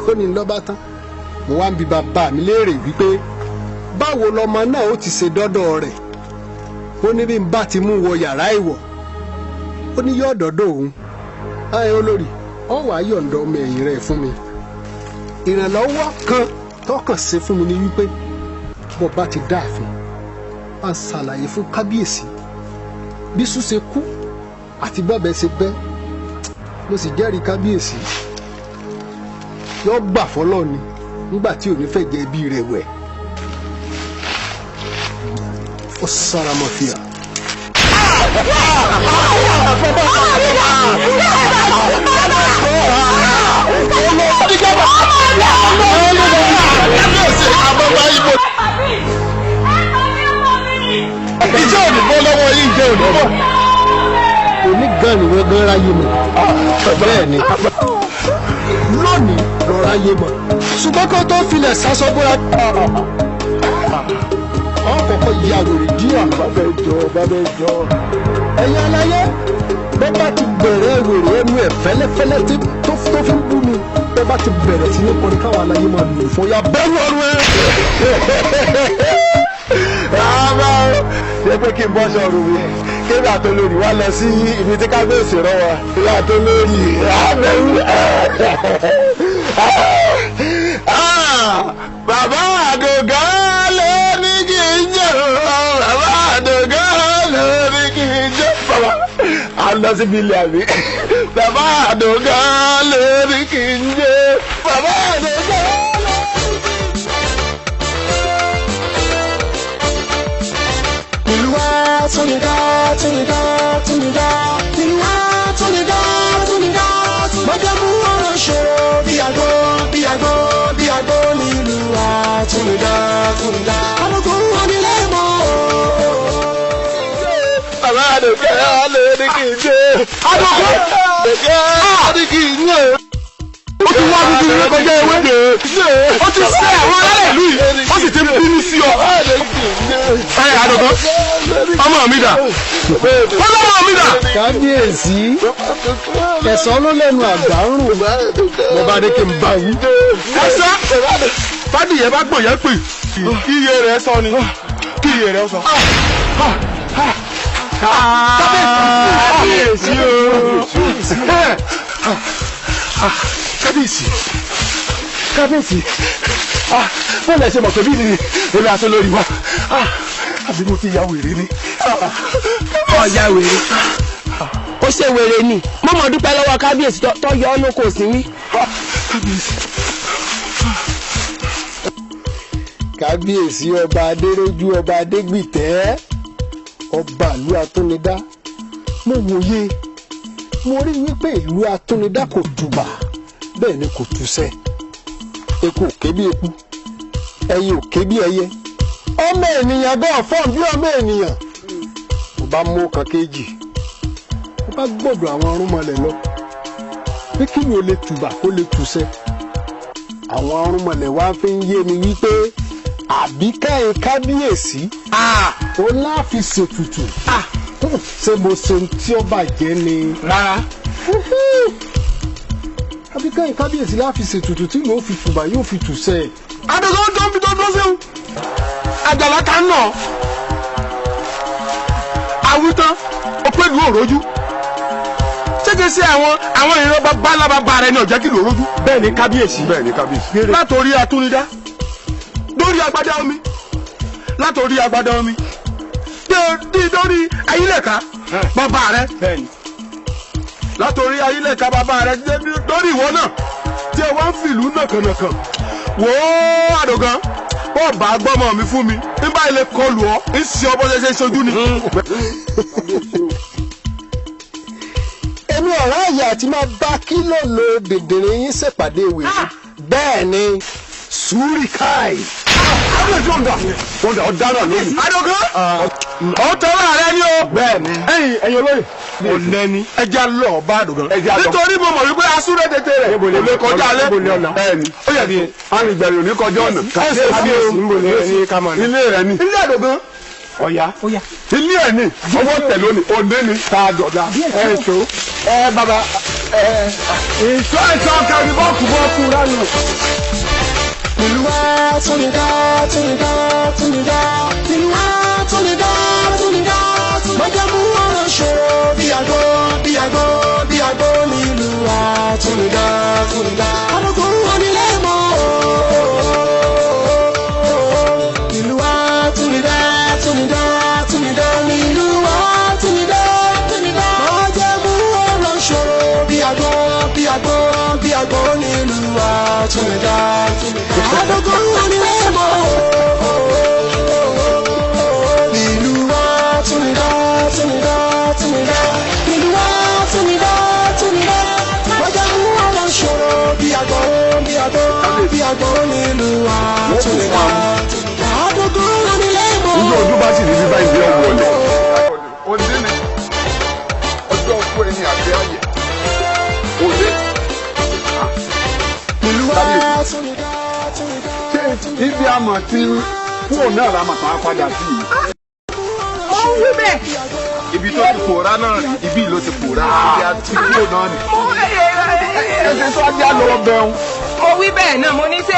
ó ní lọ́ba tán. Mo wá ń bi bàbá mi léèrè wípé báwo lọmọ náà ó ti ṣe dọ́dọ̀ rẹ̀. Ó ní bí n bá ti mú wọ yàrá ìwọ̀, ó ní yóò dọ́dọ̀ òun. Ayé olórí, ọ wàá yọ̀ǹda ọmọ ẹ̀yìn rẹ̀ fún mi. Ìrànlọ́wọ́ kan tọkàn ṣe fún mi ni wípé bó bá ti dáàfin, bá ń ṣàlàyé fún kábíyèsí bí sùn ṣe kú àti bọ́bẹ̀ ṣe bẹ́. Mo sì jẹ́rìí kábíyèsí yóò gbà fọlọ́ ni nígbà tí ò ní fẹ́ jẹ ẹbí rẹ̀ wẹ̀. Ó sára mọ́ fìyà. Iṣẹ́ òní bọ́ lọ́wọ́ yìí, jẹ́ òní bọ́. Òní gan ni wọ́n gan ráyè mọ̀, bẹ́ẹ̀ ni lónìí lọ ráyè mọ̀, ṣùgbọ́n kó tó filẹ̀ sásọ bóra ọkọ̀ọ̀kọ̀ ya wèrè díẹ̀. Bàbá ẹ jọ, bàbá ẹ jọ. Ẹ̀yin aláyé, bó bá ti bẹ̀rẹ̀ wèrè ẹnu ẹ̀ fẹ́lẹ́fẹ́lẹ́ tí tó fi ń bú mi, bó bá ti bẹ̀rẹ̀ sí ní kọrin, káwọn aláyé máa lù fún ya bẹ́ẹ̀ wọ́n rẹ̀. Rárá o, ṣé pé kí n bọ́ sọ̀rọ̀ mi kébì àtolórí wá lọ sí ibi tí kábíyèsí rọ wa ìyá àtolórí àbẹ̀wò. Bàbá àgùgà ló ní kí n jẹ́ lọ síbi ilé àbí. Bàbá àdògán lórí kì í jẹ́. Bàbá àdògán lórí. Ìlú wa tún ní dá, tún ní dá, tún ní dá. Ìlú wa tún ní dá, tún ní dá. Mọ̀jẹ̀mú ọ̀rọ̀ ṣòro bí àgbo, bí àgbo, bí àgbo nílùú wa tún ní dá, tún ní dá. Àbùkù wọn nílé mọ́. Bàbá àdògán lórí kì í jẹ́. Àdògán lórí kì í jẹ́. Ó ti wá bíbí rẹ kọjá ewé. Ó ti sẹ́ àwọn alálẹ̀ ìlú yìí, ó sì ti ń bínú sí ọ. Ẹ Àdògán, ọmọ mi dà? Ọlọ́mọ mi dà? Kábíyèsí, ẹ̀sán ló lẹ́nu àgbárùn. Mo bá dé kí n bá wí. Ẹ̀sán fàdíyẹ bá gbọ̀n yẹn pè kí iye rẹ̀ sọ ni kí iye rẹ̀ sọ. Kábíyèsí o. Kábíyèsí, kábíyèsí, bọ́ọ̀lù ẹ̀ ṣe mọ̀ pé bí ni èmi aṣọ lórí wa, àbí mo ti ya wèrè ni? Ọ̀ya wèrè, ó ṣe wèrè ni. Mo mọ̀ dúpẹ́ lọ́wọ́ kábíyèsí tó yọ ọ́ lóko sí mi. Kábíyèsí ọba Adérójú, ọba Adégbìtẹ́, ọba ìlú Atúnidá, mo wòye, mo rí wípé ìlú Atúnidá kò tùbà, bẹ́ẹ̀ ni kò túṣẹ́. Eku ò ké bí eku, ẹyẹ ò ké bí ẹyẹ, ọmọ ènìyàn gan fọ́n bí ọmọ ènìyàn. Mo bá mú kan kéjì, mo bá gbọ́dọ̀ àwọn arúnmọlẹ̀ lọ pé kí ni o lè tùbà kó lè túṣẹ́. Àwọn arúnmọlẹ̀ wá fi ń yé mi wípé àbíkẹ́yìn kábíyèsí ó láfi ṣètùtù. Ṣé mo ṣe tí ó bàjẹ́ ni? Rárá. Àbíkẹ́yìn kábíyèsí láfi ṣètùtù tí yóò fi tùbà, yóò fi tùṣẹ́. Àdògán tó ń fi tó dúró séwu. Àjàlá ta ń nà. Àwítán, ó pé ìlú òrojú. Ṣé kìí ṣe àwọn ìran bàbá ńlá bàbá rẹ ní ọ̀jẹ́ kí ìlú òrojú? Bẹ́ẹ̀ ni kábíyèsí. Bẹ́ẹ̀ ni kábíyèsí. Látòrí Atúnidá lórí agbádá omi, látòrí agbádá omi dé lórí ayílẹ̀ká bàbá rẹ, látòrí ayílẹ̀ká bàbá rẹ lórí ìwọ náà tí ẹ wá ń fìlú nàkànàkàn. Wò ó Àdògán, bọ́ọ̀ bá gbọ́mọ mi fún mi ní báyìí lè kọlù ọ́ ń ṣe ọ bọ́ ṣe ṣe ṣojú ni. Èmi ọ̀rá àyè àti máa bá kílò lo dèdèrè yín ṣèpàdé wèrè. Bẹ́ẹ̀ ni sùúrì káì. Kábíyèsí ọ̀dà ọ̀dà ọ̀daràn lónìí. Àdògán, ọ̀tọ̀rọ̀ rẹ ni o. Bẹ́ẹ̀ni. Ẹ̀yin ẹ̀yin olóyè. Ọ̀lẹ́ni ẹja lọ bá Àdògán. Nítorí mo mọ̀ wípé asúré tètè rẹ̀ kò lè kọjá alẹ́. Bẹ́ẹ̀ni. Ó yẹ kí Arìngbẹ̀rẹ̀ ò ní kọjá ọ̀nà. Kábíyèsí Ilé rẹ̀ ni. Ilé Àdògán. Ọ̀yá. Ilé ẹ̀ ni. Ọwọ́ tẹ̀ lónìí. Òde ni. Tá a dọ̀dá. Ẹ ṣó ẹ bàbá ẹ ìṣó ìṣó kẹrin bọ́ọ̀kù bọ́ọ̀kù lánàá. Ìlú wa tún ní dá, tún ní dá, tún ní dá. Ìlú wa tún ní dá, tún ní dá. Mọ̀jẹ̀mú ọ̀rọ̀ ṣòro bí àgbo, bí àgbo, bí àgbo nílùú wa tún ní dá, tún ní dá. Àbùkù wọn nílé mọ́. Ìlú wa tún ní dá, tún ní dá, tún ní dá. Ìlú wa tún ní dá, tún ní dá. Mọ̀jẹ̀mú ọ̀rọ̀ ṣòro bí àgbo, bí àgbo, bí àgbo nílùú wa tún ní dá, tún ní dá. Àbùkù wọn nílé mọ́. Ìlú wa tún ní dá, tún ní dá, tún ní dá. Ìlú wa tún ní dá, tún ní dá. Mọ̀jẹ̀mú ọ̀rọ̀ ṣòro bí àgbo, bí àgbo, bí àgbo nílùú wa tún ní dá. Àbùkù wọn nílé mọ́. Nígbà ojú bá sì ní bíbá ìwé ọ̀wọ̀ lẹ̀. Òde ni ọjọ́ ọkọ ẹni àbẹ́ ayẹ. Òde. Ìlú wa tún ní dá, tún ní dá. Ṣé ibi àmọ̀ tí fóònù náà la màtá padà sí yìí? Ó ń wí bẹ́ẹ̀. Ibi tó ti pòórá náà rí, ibi ló ti pòórá, ibi àti fóònù náà ni. Ẹsẹ̀ tó ajá lọ bẹ̀rù. Mo wí bẹ́ẹ̀ náà, mo ní ṣé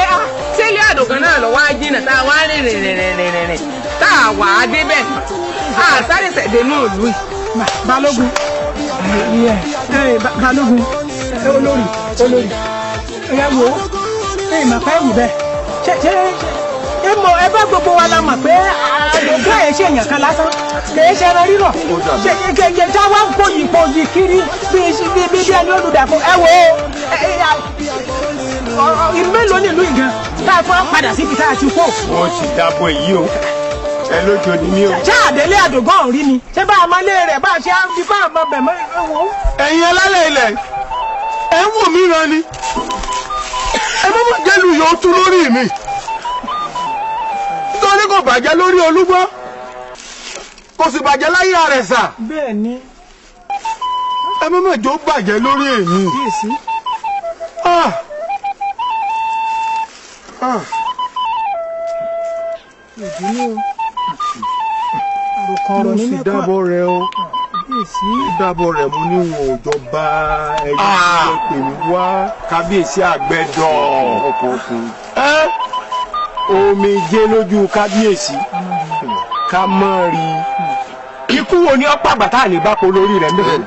ṣé ilé Àdògán náà lọ wá jìnnà tá a wá rìn rìn rìn rìn rìn rìn tá a wà á débẹ̀ a sáré sẹ̀dẹ̀ náà lù í. Balógun, balógun, olórí, olórí, ẹ wo ẹ mà fẹ́ wù bẹ́ẹ̀. Ṣé ṣé Ìmọ̀ ẹ bá gbogbo wa la mọ̀ pé àdògán ẹ̀ ṣe èèyàn kan lásán kìí ṣe ẹran rírọ̀ ṣe ṣe táwa ń pòyì pòyì kiri bí bí bí ẹni olùdàkọ ẹ wò ó mélòó nílùú ìgan tá a fún wa padà síbi tá a ti kó. Wọ́n ti dábọ̀ èyí o, ẹ lójó ni mí o. Ṣé àdélé àdògán ò rí ni? Ṣé bá a máa lé rẹ̀ bá a ṣe á fi bá a máa bẹ̀ mọ́ ẹ wò ó. Ẹ̀yin alálẹ̀ ilẹ̀, ẹ̀ ń wò mí ran ni, ẹ má má jẹ́lu yóò tú lórí mi, nítorí kò bàjẹ́ lórí Olúgbọ́n, kò sì bàjẹ́ láyé Àrẹ̀sà. Bẹ́ẹ̀ ni. Ẹ má má jọ bàjẹ́ lórí èmi. Kíyèsí. Ah. Ah. Ìdùnnú o. Àròkàn ọ̀rọ̀ ní Mo sì mẹ́kọ́. dábọ̀ rẹ o. Kíyèsí. Dábọ̀ rẹ̀, mo ní wọn ò jọ bá ẹyẹ tí wọ́n pè mí wá. Kábíyèsí àgbẹ̀dọ̀. Ẹ omijé lójú kábíyèsí ká mọ́ rí i. Ikú wo ni ọ́pàá àgbà tá à ní bá po lórí rẹ̀ mbẹ́?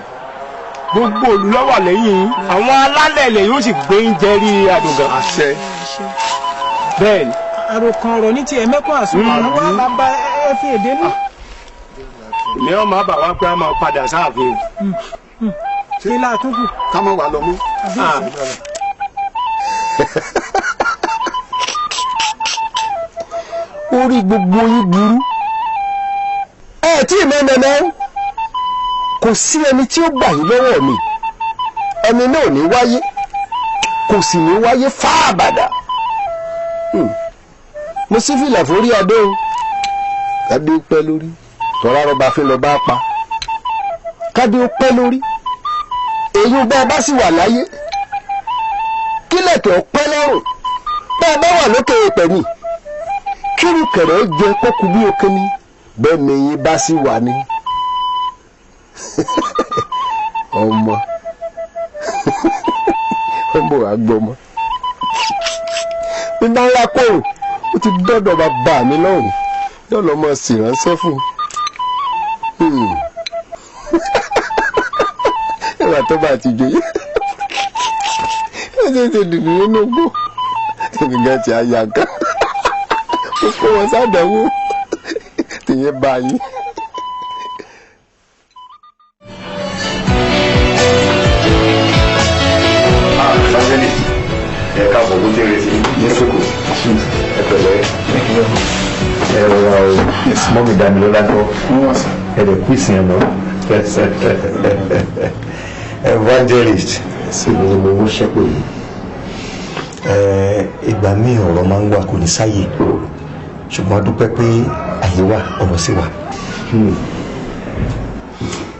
Gbogbo olùlọ́wà lẹ́yìn àwọn alálẹ̀ ilẹ̀ yóò sì gbé ń jẹ́rí àdògán. Àṣẹ. Bẹ́ẹ̀ ni. Àròkàn ọ̀rọ̀ ní tiẹ̀ mẹ́kọ́ àsùnwọ̀n wá bàbá ẹ fi èdè nù. Èmi ọmọ àbá wa pé a máa padà sáàfin. Ṣé láàtúnkù? Ká má wà lọ mú. Orí gbogbo yín burú, ẹ tí ì mẹ́mẹ́mẹ́, kò sí ẹni tí ó gbà yín lọ́wọ́ mi. Ẹni náà ò ní wáyé, kò sì ní wáyé fáàbàdà. Mo sì fìlà forí adé o, kádé ó pẹ́ lórí, tọ́lá rọba fi lọ́ọ́ bá pa, kádé ó pẹ́ lórí. Èyí bẹ́ẹ̀ bá sì wà láyé, kílẹ̀kẹ̀ ó pẹ́ lọ́rùn, bẹ́ẹ̀ bá wà lókè pẹ̀lú kírùkẹ̀rẹ̀ ó jẹ kókù bí òkè ni, bẹ́ẹ̀ ni yín bá sì wà ní. Ọmọ ọmọ àgbọmọ bí bá ńlá kóòrò, ó ti dọ́dọ̀ bàbá mi lọ́hùn, yóò lọ́ mọ sí ránṣẹ́ fún un ìwà tó bá ti jòyè, ó ṣe ṣe dìdì nínú igbó, èmi gan ti àyà kan, ó kó wọn sádàwó tìyẹn bá yín. Evangelist, ẹ káàbọ̀, bó ti ń retí ní sókò, ẹ pẹ̀lẹ́, ẹ rọra o. Mọ́mí Damilọ́lá kọ́? Ẹ lè kú ìsìn ẹ̀ mọ́. Evangelist, èmi ni mo mú ṣẹ́pẹ̀ yìí. Ìgbà míì ọ̀rọ̀ máa ń wà, kò ní sáyè, ṣùgbọ́n a dúpẹ́ pé àyè wà, ọ̀rọ̀ sì wà.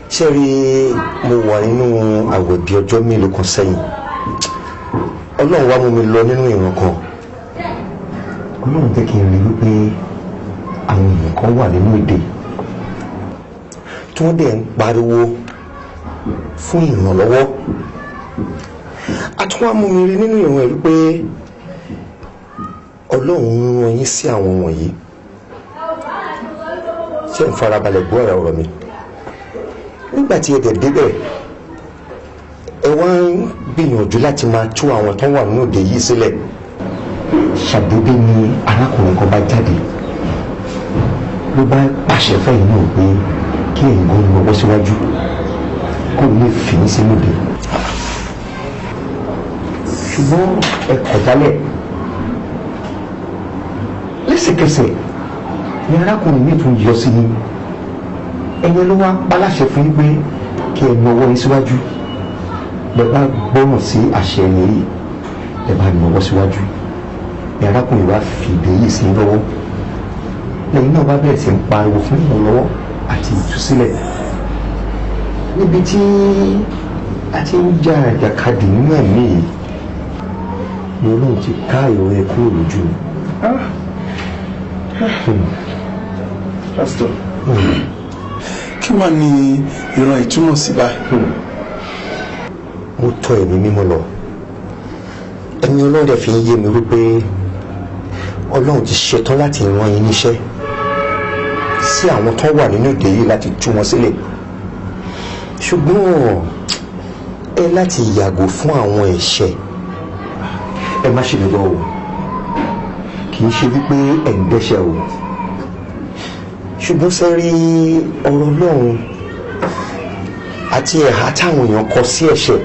Ṣé rí, mo wà nínú àwẹ̀ bíi ọjọ́ mélòó kan sẹ́yìn, Ọlọ́run wá mú mi lọ nínú ìran kan. Ọlọ́run jẹ́ kí n rí wípé àwọn èèyàn kan wà nínú ìdè tí wọ́n dẹ̀ ń pariwo fún ìrànlọ́wọ́. Àtúnwá mú mi rí nínú ìran ẹ̀ wípé Ọlọ́run ń rán yín sí àwọn wọ̀nyí. Ṣé ń farabalẹ̀ gbọ́ ọ̀rọ̀ mi? Nígbà tí ẹ dẹ̀ débẹ̀, ẹ wá ń gbìyànjú láti máa tú àwọn tó wà nínú òde yìí sílẹ̀. Ṣàdédé ni arákùnrin kan bá jáde, ló bá pàṣẹ fẹ́yìn náà pé kí ẹ̀yin gan lọ́wọ́ síwájú kó lè fi yín sínú òde, ṣùgbọ́n ẹ kọ̀ jálẹ̀. Lẹ́sẹ̀kẹsẹ̀ ni arákùnrin mi tún yọ sí yín. Ẹ̀yin ló wá paláṣẹ fún yín pé kí ẹ nawọ́ yín síwájú. Lẹ bá gbọ́ràn sí àṣẹ ẹni yìí, lẹ bá nawọ́ síwájú, ni arákùnrin wa fi ìdè yìí sí yín lọ́wọ́. Lẹ́yìn náà bá bẹ̀rẹ̀ sí ń pariwo fún ìrànlọ́wọ́ àti ìtúsílẹ̀. Níbi tí a ti ń jà ìjàkadì nínú ẹ̀mí yìí ni Ọlọ́run ti ká ìrọ̀ ẹ kúrò lójú mi. Pásítọ̀, kí wàá ní ìran ìtumọ̀ sí báyìí? Mo tọ̀ ẹ̀mí mímọ́ lọ, ẹ̀mí Ọlọ́run dẹ̀ fi ń yé mi wípé Ọlọ́run ti ṣetán láti rán yín níṣẹ́ sí àwọn tó wà nínú ìdè yìí láti tú wọn sílẹ̀, ṣùgbọ́n ẹ láti yàgò fún àwọn ẹ̀ṣẹ̀. Ẹ má ṣe lọ́wọ́ o, kì Kì í ṣe wípé ẹ̀ ń dẹ́ṣẹ̀ o, ṣùgbọ́n ṣe rí ọ̀rọ̀ Ọlọ́run àti ẹ̀há táwọn èèyàn kọ sí ẹ̀ṣẹ̀.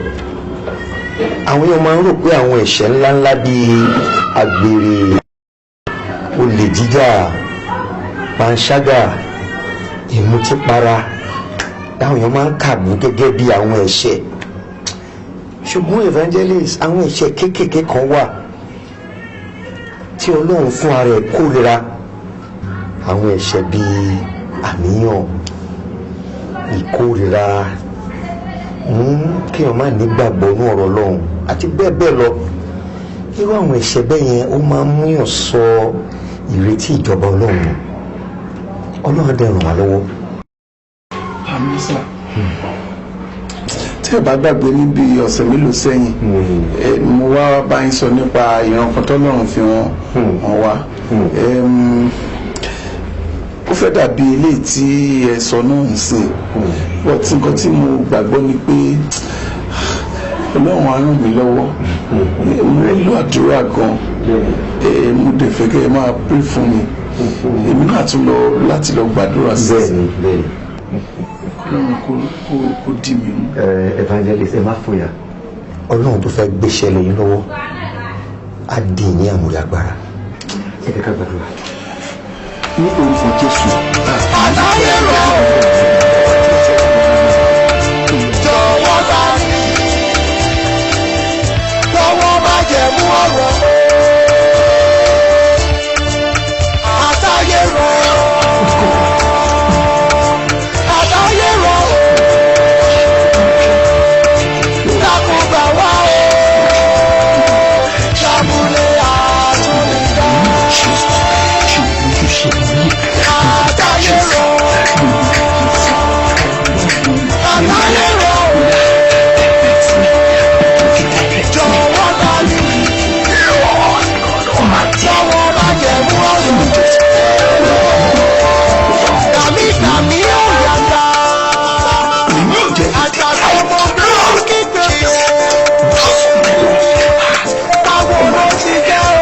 Àwọn èèyàn máa ń rò pé àwọn ẹ̀ṣẹ̀ ńláńlá bíi àgbèrè, olè jíjà, panṣágà, ìmutípara táwọn èèyàn máa ń kàbú gẹ́gẹ́ bí àwọn ẹ̀ṣẹ̀. Ṣùgbọ́n evangelist, àwọn ẹ̀ṣẹ̀ kéékèèké kan wà tí Ọlọ́run fún ara ẹ̀ kórira. Àwọn ẹ̀ṣẹ̀ bíi àníyàn, ìkórira, kí èèyàn má nígbàgbọ́ ní ọ̀rọ̀ Ọlọ́run àti bẹ́ẹ̀ bẹ́ẹ̀ lọ. Irú àwọn ẹ̀ṣẹ̀ bẹ́ẹ̀ yẹn, ó máa ń múyàn sọ ìrètí ìjọba Ọlọ́run nù. Ọlọ́run dẹ̀ ràn wá lọ́wọ́. Àmín sà. Tí ẹ bá gbàgbé, níbi ọ̀sẹ̀ mélòó sẹ́yìn, mo wá bá yín sọ nípa ìran kan tọ́lọ́run fi wọn wá. Ó fẹ́ dàbí eléyìí tí ẹ sọ náà ń sìn, but nǹkan tí mo gbàgbọ́ ni pé Ọlọ́run á ràn mí lọ́wọ́. Mo nílò àdúrà gan. Mo dẹ̀ fẹ́ kẹ́ ẹ máa pray fún mi. Èmi náà tún lọ láti lọ gbàdúrà sí i. Bẹ́ẹ̀ni. Ọlọ́run kó dì mí mú. Evangelist, ẹ má fòyà. Ọlọ́run tó fẹ́ gbéṣẹ́ lé yín lọ́wọ́ á dì ní àmúlẹ̀ agbára. Ẹ jẹ́ ká gbàdúrà ní orúkọ Jésù. Àtàyè rọ̀, jọ̀wọ́ ta ni tọwọ́ má jẹ̀mú ọ̀rọ̀. Àtàyè rọ̀, àtàyè rọ̀, dákun gbà wá o, ṣàbùlé àtúndá. Àtàyè rọ̀, àtàyè rọ̀, jọ̀wọ́ ta ni tọwọ́ má jẹ̀mú ọ̀rọ̀. Tàmí tàmí ò yàgbá. Àgbàdo ọmọ mi ò kígbe. Báwo ló ti jẹ́ o?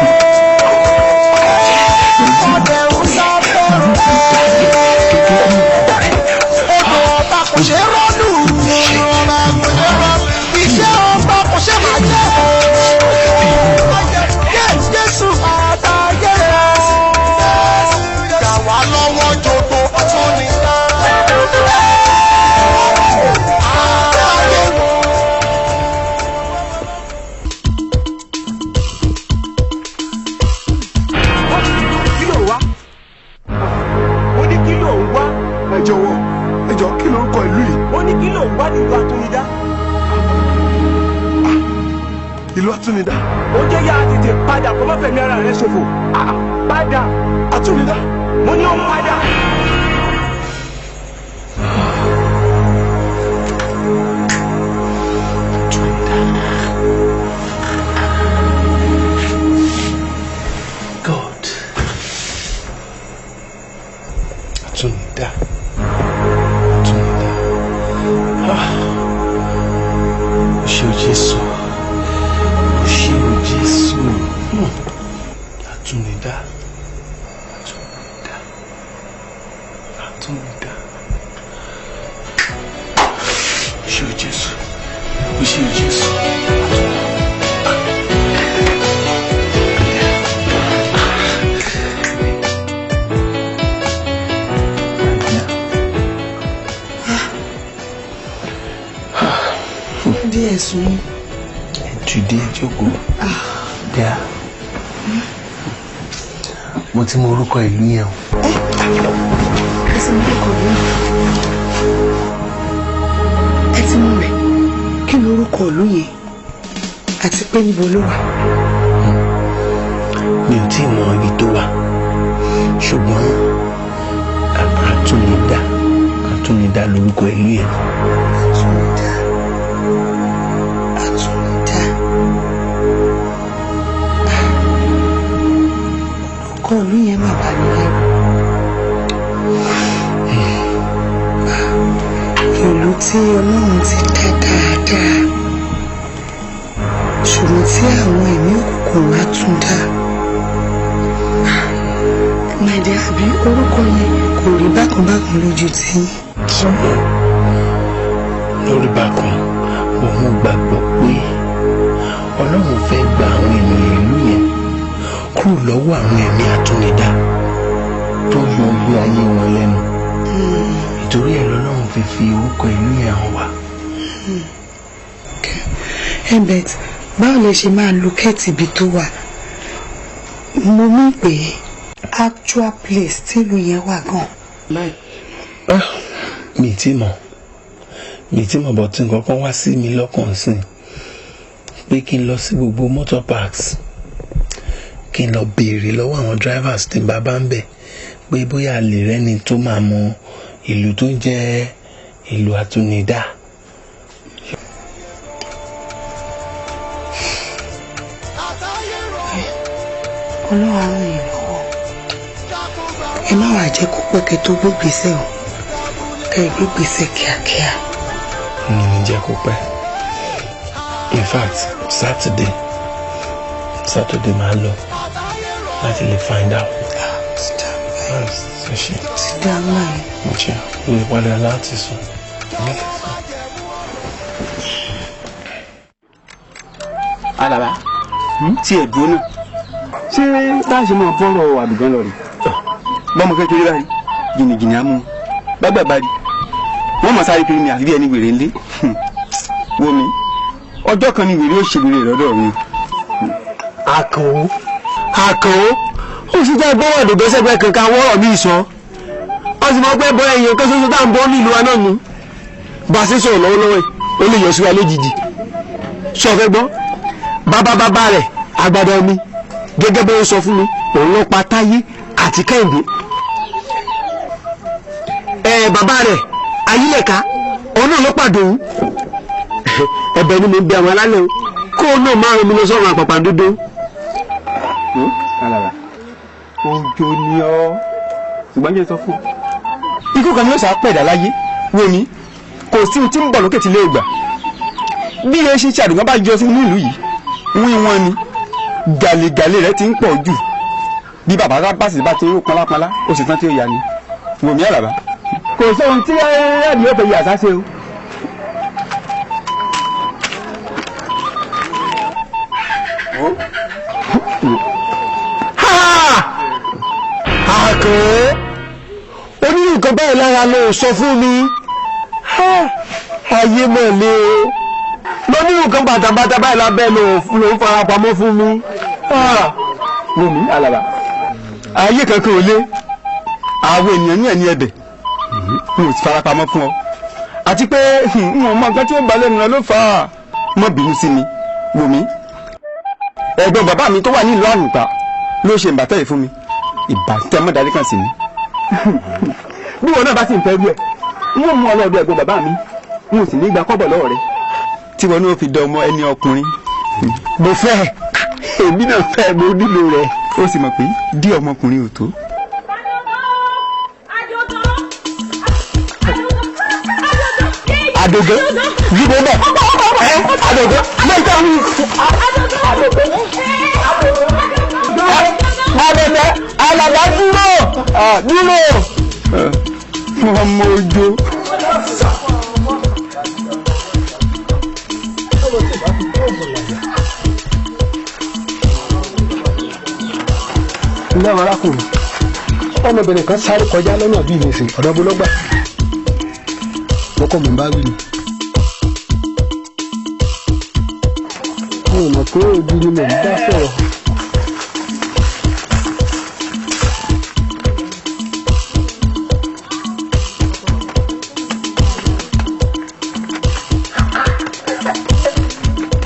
Ọdẹ ń sá fẹ́ràn. Odò ọba kò ṣe rọ́lù. Ọba kò ṣe rọ́lù. Iṣẹ́ ọba kò ṣe máa jẹ́. Jésù àtàyè rẹ̀. Gbà wá lọ́wọ́ jogbo ọtún ni. Àtàyè rọ̀. Kí ló ń wá? Ó ní kí ló ń wá? Ẹ jọ̀wọ́, ẹ jọ̀ọ́, kí lorúkọ ìlú yìí? Ó ní kí ló ń wá nílùú Atúnidá? Ìlú Atúnidá. Ó jẹ́ yá tètè padà, kó má fẹ̀mí ara rẹ ṣòfò. Ah, padà. Atúnidá. Mo ní ó padà. God. Atúnidá. Atúnidá. Ah. O ṣé o Jésù. O ṣé o Jésù. Atúnidá. Atúnidá. Atúnidá. O ṣé o Jésù. O ṣé o Jésù. Díẹ̀ sùn. Dìde, jókòó. Díà. Mo ti mọ orúkọ ìlú yẹn o. Ẹ ti mọ orúkọ ìlú yẹn? Ẹ ti mú rẹ? Kí ni orúkọ ìlú yẹn, àti pé níbo ló wà? Mi ò tí ì mọ ibi tó wà, ṣùgbọ́n Àtúnidá, Àtúnidá lórúkọ ìlú yẹn. Àtúnidá, Àtúnidá. Orúkọ ìlú yẹn má bà mí lẹ́rù. Ìlú tí Ọlọ́run ti dá dáadáa, ṣùgbọ́n tí àwọn ẹ̀mí òkùnkùn wá tún dá. My dear, àbí orúkọ yẹn kò rí bákan bákan lójú tí? Lórí bákan, mo mú gbàgbọ́ pé Ọlọ́run fẹ́ gba àwọn ènìyàn ìlú yẹn kúrò lọ́wọ́ àwọn ẹ̀mí àtúnidá tó yọ ilé ayé wọn lẹ́nu. Ìtorí ẹ̀ lọ́lọ́run fi fi orúkọ ìlú yẹn hàn wá. Ebet, báwo lè ṣe máa locate ibi tó wà? Mo mí pé actual place tílùú yẹn wà gan. Mi tí mọ̀ bọ̀ tí nǹkan kan wá sí mi lọ́kàn sí pé kí n lọ sí gbogbo motor parks, kí n lọ béèrè lọ́wọ́ àwọn drivers tí n bá bá ń bẹ̀ pé bóyá a lè rẹ́ni tó máa mọ ìlú tó ń jẹ́ ìlú àtúnidá. Ọlọ́run á ràn yín lọ́wọ́. Ẹ má wàá jẹ́ kó pẹ́ kẹ́ tó gbégbèsè o, kẹ́ ẹ gbégbèsè kíákíá. Mi ní jẹ́ kó pẹ́. In fact, Saturday máa lọ láti lè find out. Ṣe Ti dá máa yẹn. Ṣe lè padà láti sùn. Alaba, tí ẹ dúró náà, ṣé bá a ṣe máa bọ́rọ̀ àdùgán lọ rè? Bọ́mọ kékeré báyìí jìnnìjìnnì á mú bágbà bá rí wọ́n mọ̀ sáré kiri ni, àfi bí ẹni wèrè ńlé. Wo mi, ọjọ́ kan ni wèrè ó ṣe wèrè lọ́dọ̀ mi. Àkànó, Àkànó, ó sì jẹ́ gbọ́wọ́ àdògbẹ́sẹ̀gbẹ́ kankan wọ́rọ̀ mi sọ. Wọ́n sì mọ̀ pé bọ́ ẹ̀yìn kan ṣoṣo tá à ń bọ́ nílùú wa náà nù. Bá a ṣe sọ̀rọ̀ lọ́wọ́lọ́wọ́ yìí, ó lè yọ sí wa lójijì. Sọ fẹ́ gbọ́, bàbá bàbá rẹ̀ agbada omi, gẹ́gẹ́ bó ń sọ fún mi, òun ló pa Táyé àti Kẹ́hìndé. Ẹ bàbá rẹ̀ Ayílẹ̀ká, òun náà ló pàdé òun. Ẹ̀bẹ̀ ni mo ń bẹ àwọn alálẹ̀ o, kó o náà máa rán mi lọ sọ́run àpàpàǹdodo. Alaba, ojo ni ọ, ṣùgbọ́n jẹ́ sọ fún ọ, ikú kan ni ó sá pẹ̀dá láyé. Wo mi, kò sí ohun tí ń bọ̀ lókè tí lè gbà. Bí ẹ ṣe ṣe àdùnkàn bá yọ sí nílùú yìí, wí wọn ni gàlégàlé rẹ ti ń pọ̀ jù. Bí bàbá bá sì bá ti ń pọnlápọnlá, ó sì tán tí ó yà ni. Wò mí, Àlàbá, kò sóhun tí ẹ̀ẹ́dì yóò fẹ́ yà sáṣe o. Àkàn, onírú nǹkan báyìí lára ló sọ fún mi. Ayé mọ̀ lé o, lónírú nǹkan bàtàbàtà báyìí lábẹ́ ló ń farapamọ́ fún mi. Wò mí, Àlàbá, ayé kankan ò lé àwọn ènìyàn ní ẹ̀ní ẹ̀bẹ̀ n ò sì farapamọ́ fún ọ, àti pé n ò mọ nǹkan tí ó bá lẹ́nu rẹ ló fà á. Mọ́ bínú sí mi. Wò mí, ẹ̀gbọ́n bàbá mi tó wà nílùú Àrùntà ló ṣe ìbátẹ́ yìí fún mi. Ìbátẹ́ mọ́dárí kan sí mi. Bí wọn náà bá sì ń fẹ́ rú ẹ̀, n ó mú ọ lọ́dọ̀ ẹ̀gbọ́n bàbá mi, n ò sì ní gba kọ́bọ̀ lọ́wọ́ rẹ tí wọn náà fi dán ọmọ ẹni ọkùnrin. Mo fẹ́, èmi náà fẹ́, mo nílò rẹ̀. Ó sì mọ̀ pé dí ọmọkùnrin ò tó. Àdògán yíbo bẹ ẹ, Àdògán mẹ́ta ń Àbẹ̀fẹ́. Àlàbá, dúró dúró. Ọmọ ojo. Ǹlẹ́ àwọn arákùnrin, ọmọbìnrin kan sáré kọjá lọ́nà bíi nìsín, ọ̀dọ́ bó lọ́gbà lọ́kọ̀ mọ̀ ń bá wí ni. Mi ò mọ̀ pé ògiri mò ń bá sọ̀rọ̀.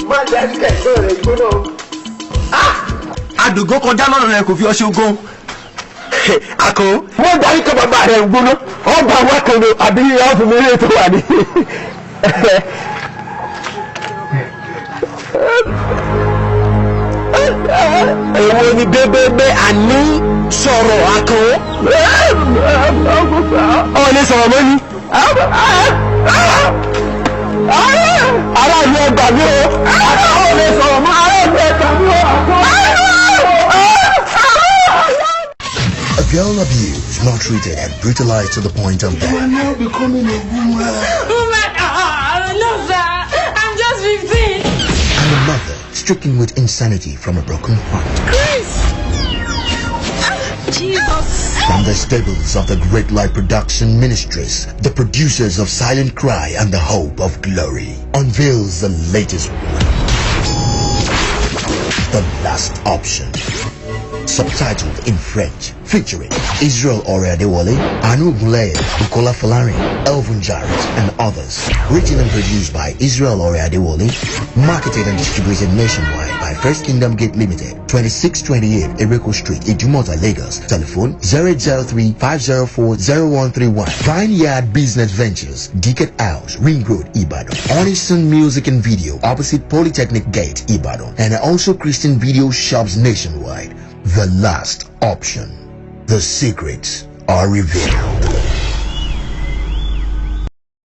Má jẹ́ kẹ̀kẹ́ rẹ̀ gbóná. Àdògán kọjá lọ́nà rẹ kò fi ọṣẹ ogún. Àkàn, wọ́n darí kan bàbá rẹ̀ ń gbóná, ọba wa kan ló àbí ọ̀fun mi lè tó wà ní. Èwo ni bébébé àní sọ̀rọ̀, Àkàn? Ọ̀ lè sọ̀rọ̀ mọ́ ni. Aráàlú, ẹgbà mi o. Ọ̀ lè sọ̀rọ̀ mọ́. Aráàlú, ẹgbà mi o. A girl abused, maltreated, and brutalized to the point of You death. are now becoming a woman. Woman, oh, no, sir. I'm just 15. And a mother stricken with insanity from a broken heart. Chris! Jesus. From the stables of the Great Light Production Ministries, the producers of Silent Cry and the Hope of Glory, unveils the latest one. The Last Option. Subtitled in French, featuring Israel Ore Adewale, Anu Guleye, Bukola Folarin, Elvin Jarrett, and others. Written and produced by Israel Ore Adewale, marketed and distributed nationwide by First Kingdom Gate Limited, 2628 Ereko Street, Idumota, Lagos. Telephone 0803 504 0131. Vineyard Business Ventures, Deacon House, Ring Road, Ibadan. Onison Music and Video, opposite Polytechnic Gate, Ibadan. And also Christian Video Shops nationwide. The Last Option. The secrets are revealed.